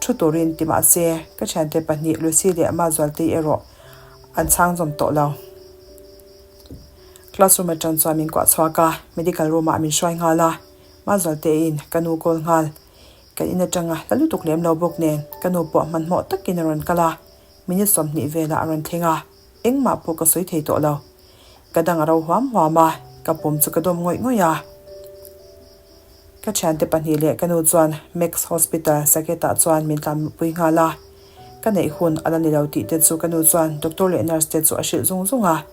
thu turin ti mahse ka thiante pahnih Lucy leh Mazualtei erawh an chhang zawm tawh lo. Classroom atang chuan min kuah chhuak a, medical room ah min hruai nghal a, Mazualteiin ka nu call nghal. Kan in atanga hla lutuk lem lo bawk nen ka nu pawh hmanhmawh takin a rawn kal a, minute 20 velah a rawn thleng a, engmah pawh ka sawi thei tawh lo. Ka dang a ro huam huam a, ka pum chu ka dawm ngawih ngawih a. Ka thiante pahnih leh ka nu chuan Max Hospital Saket ah chuan min tlanpui nghal a. Ka neih hun a la ni lo tih te chu ka nu chuan doctor leh nurse te chu a hrilh zung zung a.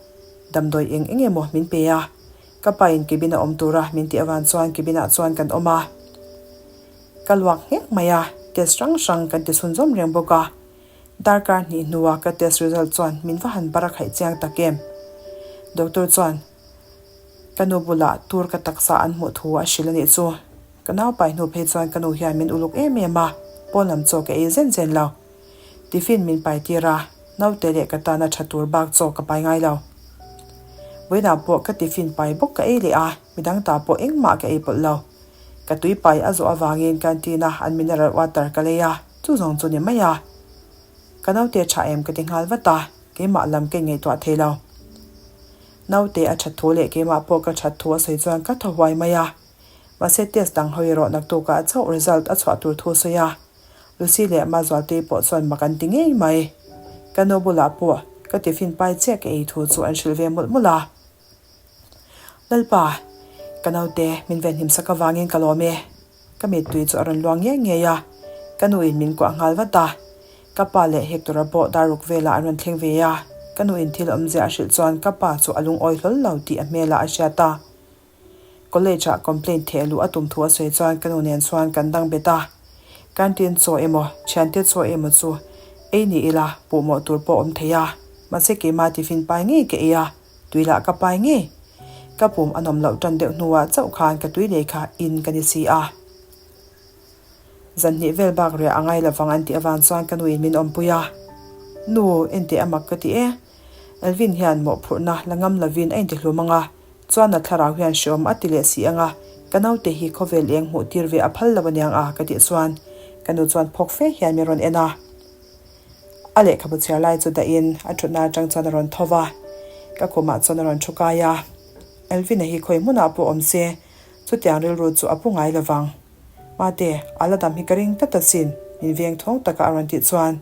Damdawi eng eng emaw min pe a. Ka pa in cabin a awm tura min tih avang chuan cabin ah chuan kan awm a. Ka luak nghek mai a. test hrang hrang kan ti chhunzawm reng bawk a. Darkar hnih hnua ka test result chuan min va han bar a khaih chiang tak em. Doctor chuan ka nu bulah tur ka taksa an hmuh thu a hrilh a nih chu. Ka nau pai hnu phei chuan ka nu hian min uluk em em a, pawn lam chaw ka ei zen zen lo. Tiffin min pai tir a, naute leh ka tana tha tur bak chaw ka pai ngai lo. Vawiinah pawh ka tiffin pai bawk ka ei leh a, midang ta pawh engmah ka ei pawlh lo. Ka tui pai a zawh avangin canteen a an mineral water ka lei a, chu zawng chu ni mai a. Ka naute tha em ka ti nghal vat a, keimah lam ka inngaihtuah thei lo. Naute a that thu leh keimah pawh ka that thu a sawi chuan ka thaw huai mai a. Mahse test dang ho erawh naktukah chauh result a chhuah tur thu a sawi a. Lucy leh Mazualtei pawh chuan mak an ti ngei mai. Ka nu bulah pawh ka tiffin pai chiah ka ei thu chu an hrilh ve mawlh mawlh a. Lalpa, ka naute min venhim sak avangin ka lawm e. Ka mittui chu a rawn luang ngei ngei a, ka nuin min kuah nghal vat a. Ka pa leh Hector-a pawh daruk velah an rawn thleng ve a, ka nuin thil awmzia a hrilh chuan ka pa chu a lungawi hlawl lo tih a hmelah a hriat a. College ah complaint theh luh a tum thu a sawi chuan ka nu nen chuan kan dang bet a. Canteen chaw emaw, thiante chaw emaw chu ei ni ila puhmawh tur pawh awm thei a. Mahse keimah tiffin pai ngei ka ei a, tui lah ka pai ngei. Ka pum a nawm loh tan deuh hnuah chauh khan ka tui lei kha in ka ni si a. Zan hnih vel bak riah a ngai lovang an tih avang chuan ka nuin min awmpui a. Nu, enteh a mak ka ti e. Elvin hian mawhphurhna la ngam lovin a intihlum ang a, chuan a thlarau hian hreawm a ti leh si ang a, ka naute hi khawvel eng hmuh tir ve a phal lo aniang a ka tih chuan ka nu chuan phawk fe hian min rawn en a. A lehkhabu chhiar lai chu dahin a thutna atang chuan a rawn tho va, ka khumah chuan a rawn thu kai a. Elvin-a hi khawi hmunah pawh awm se, chutiang rilru chu a pu ngai lovang. Mate, a la dam hi ka ring tlat asin, min veng thawng taka a rawn tih chuan.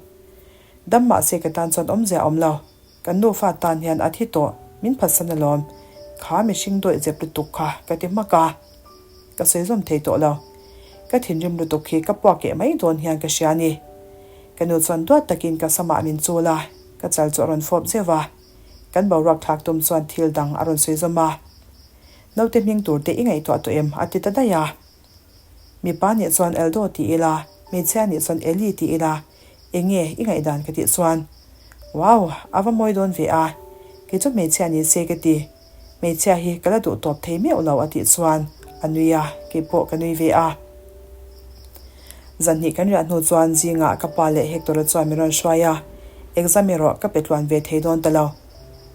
Dam mahse ka tan chuan awmzia a awm lo. Kan nufa tan hian a thi tawh, min phatsan alawm. Kha mihring dawih zep lutuk kha ka ti hmak a. Ka sawi zawm thei tawh lo. Ka thinrim lutuk hi ka puak keh mai dawn hian ka hria a ni. Ka nu chuan duat takin ka samah min chul a, ka chal chu a rawn fawp zeuh a. Kan boruak thlak tum chuan thil dang a rawn sawi zawm a. Naute hming tur te i ngaihtuah tawh em? a ti ta daih a. Mipa nih chuan Eldo ti ila, hmeichhia nih chuan Eli ti ila, enge i ngaihdan ka tih chuan, Wow, a va mawi dawn ve a, kei chu hmeichhia ni se ka ti, hmeichhia hi ka la duh tawp thei meuh lo a tih chuan a nui a, kei pawh ka nui ve a. Zanhnih kan riah hnu chuan zingah ka pa leh Hector-a chuan min rawn hruai a, exam erawh ka pe tluan ve thei dawn ta lo.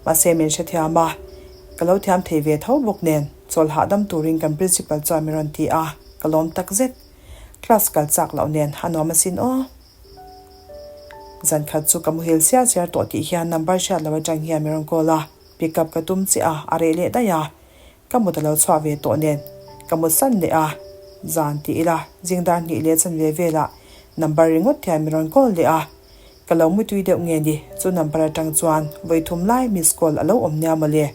Mahse min hrethiam a, ka lo thiam thei ve tho bawk nen. Chawl hahdam turin kan principal chuan min rawn ti a, ka lawm tak zet. Class kal chak loh nen a nuam asin aw. Zan khat chu ka muhil siar siar tawh tih hian number hriat loh atang hian min rawn call a, pick up ka tum chiah a, a reh leh daih a. Ka mut a lo chhuah ve tawh nen ka mut san leh a, zan ti ila zing dar hnih leh chanve velah number ringawt hian min rawn call leh a. Ka lo mutui deuh nge ni, chu number atang chuan vawi thum lai miss call a lo awm nia mawle.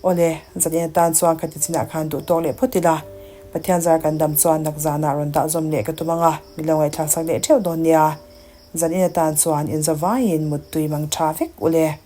Awle, zan atan chuan ka ti chinah khan duh tawk leh phawt ila, Pathian zar kan dam chuan nak zanah rawn dah zawm leh ka tum ang a, mi lo ngaihthlak sak leh theuh dawn nia. Zan atan chuan inzawvaiin muttui mang tha vek ule.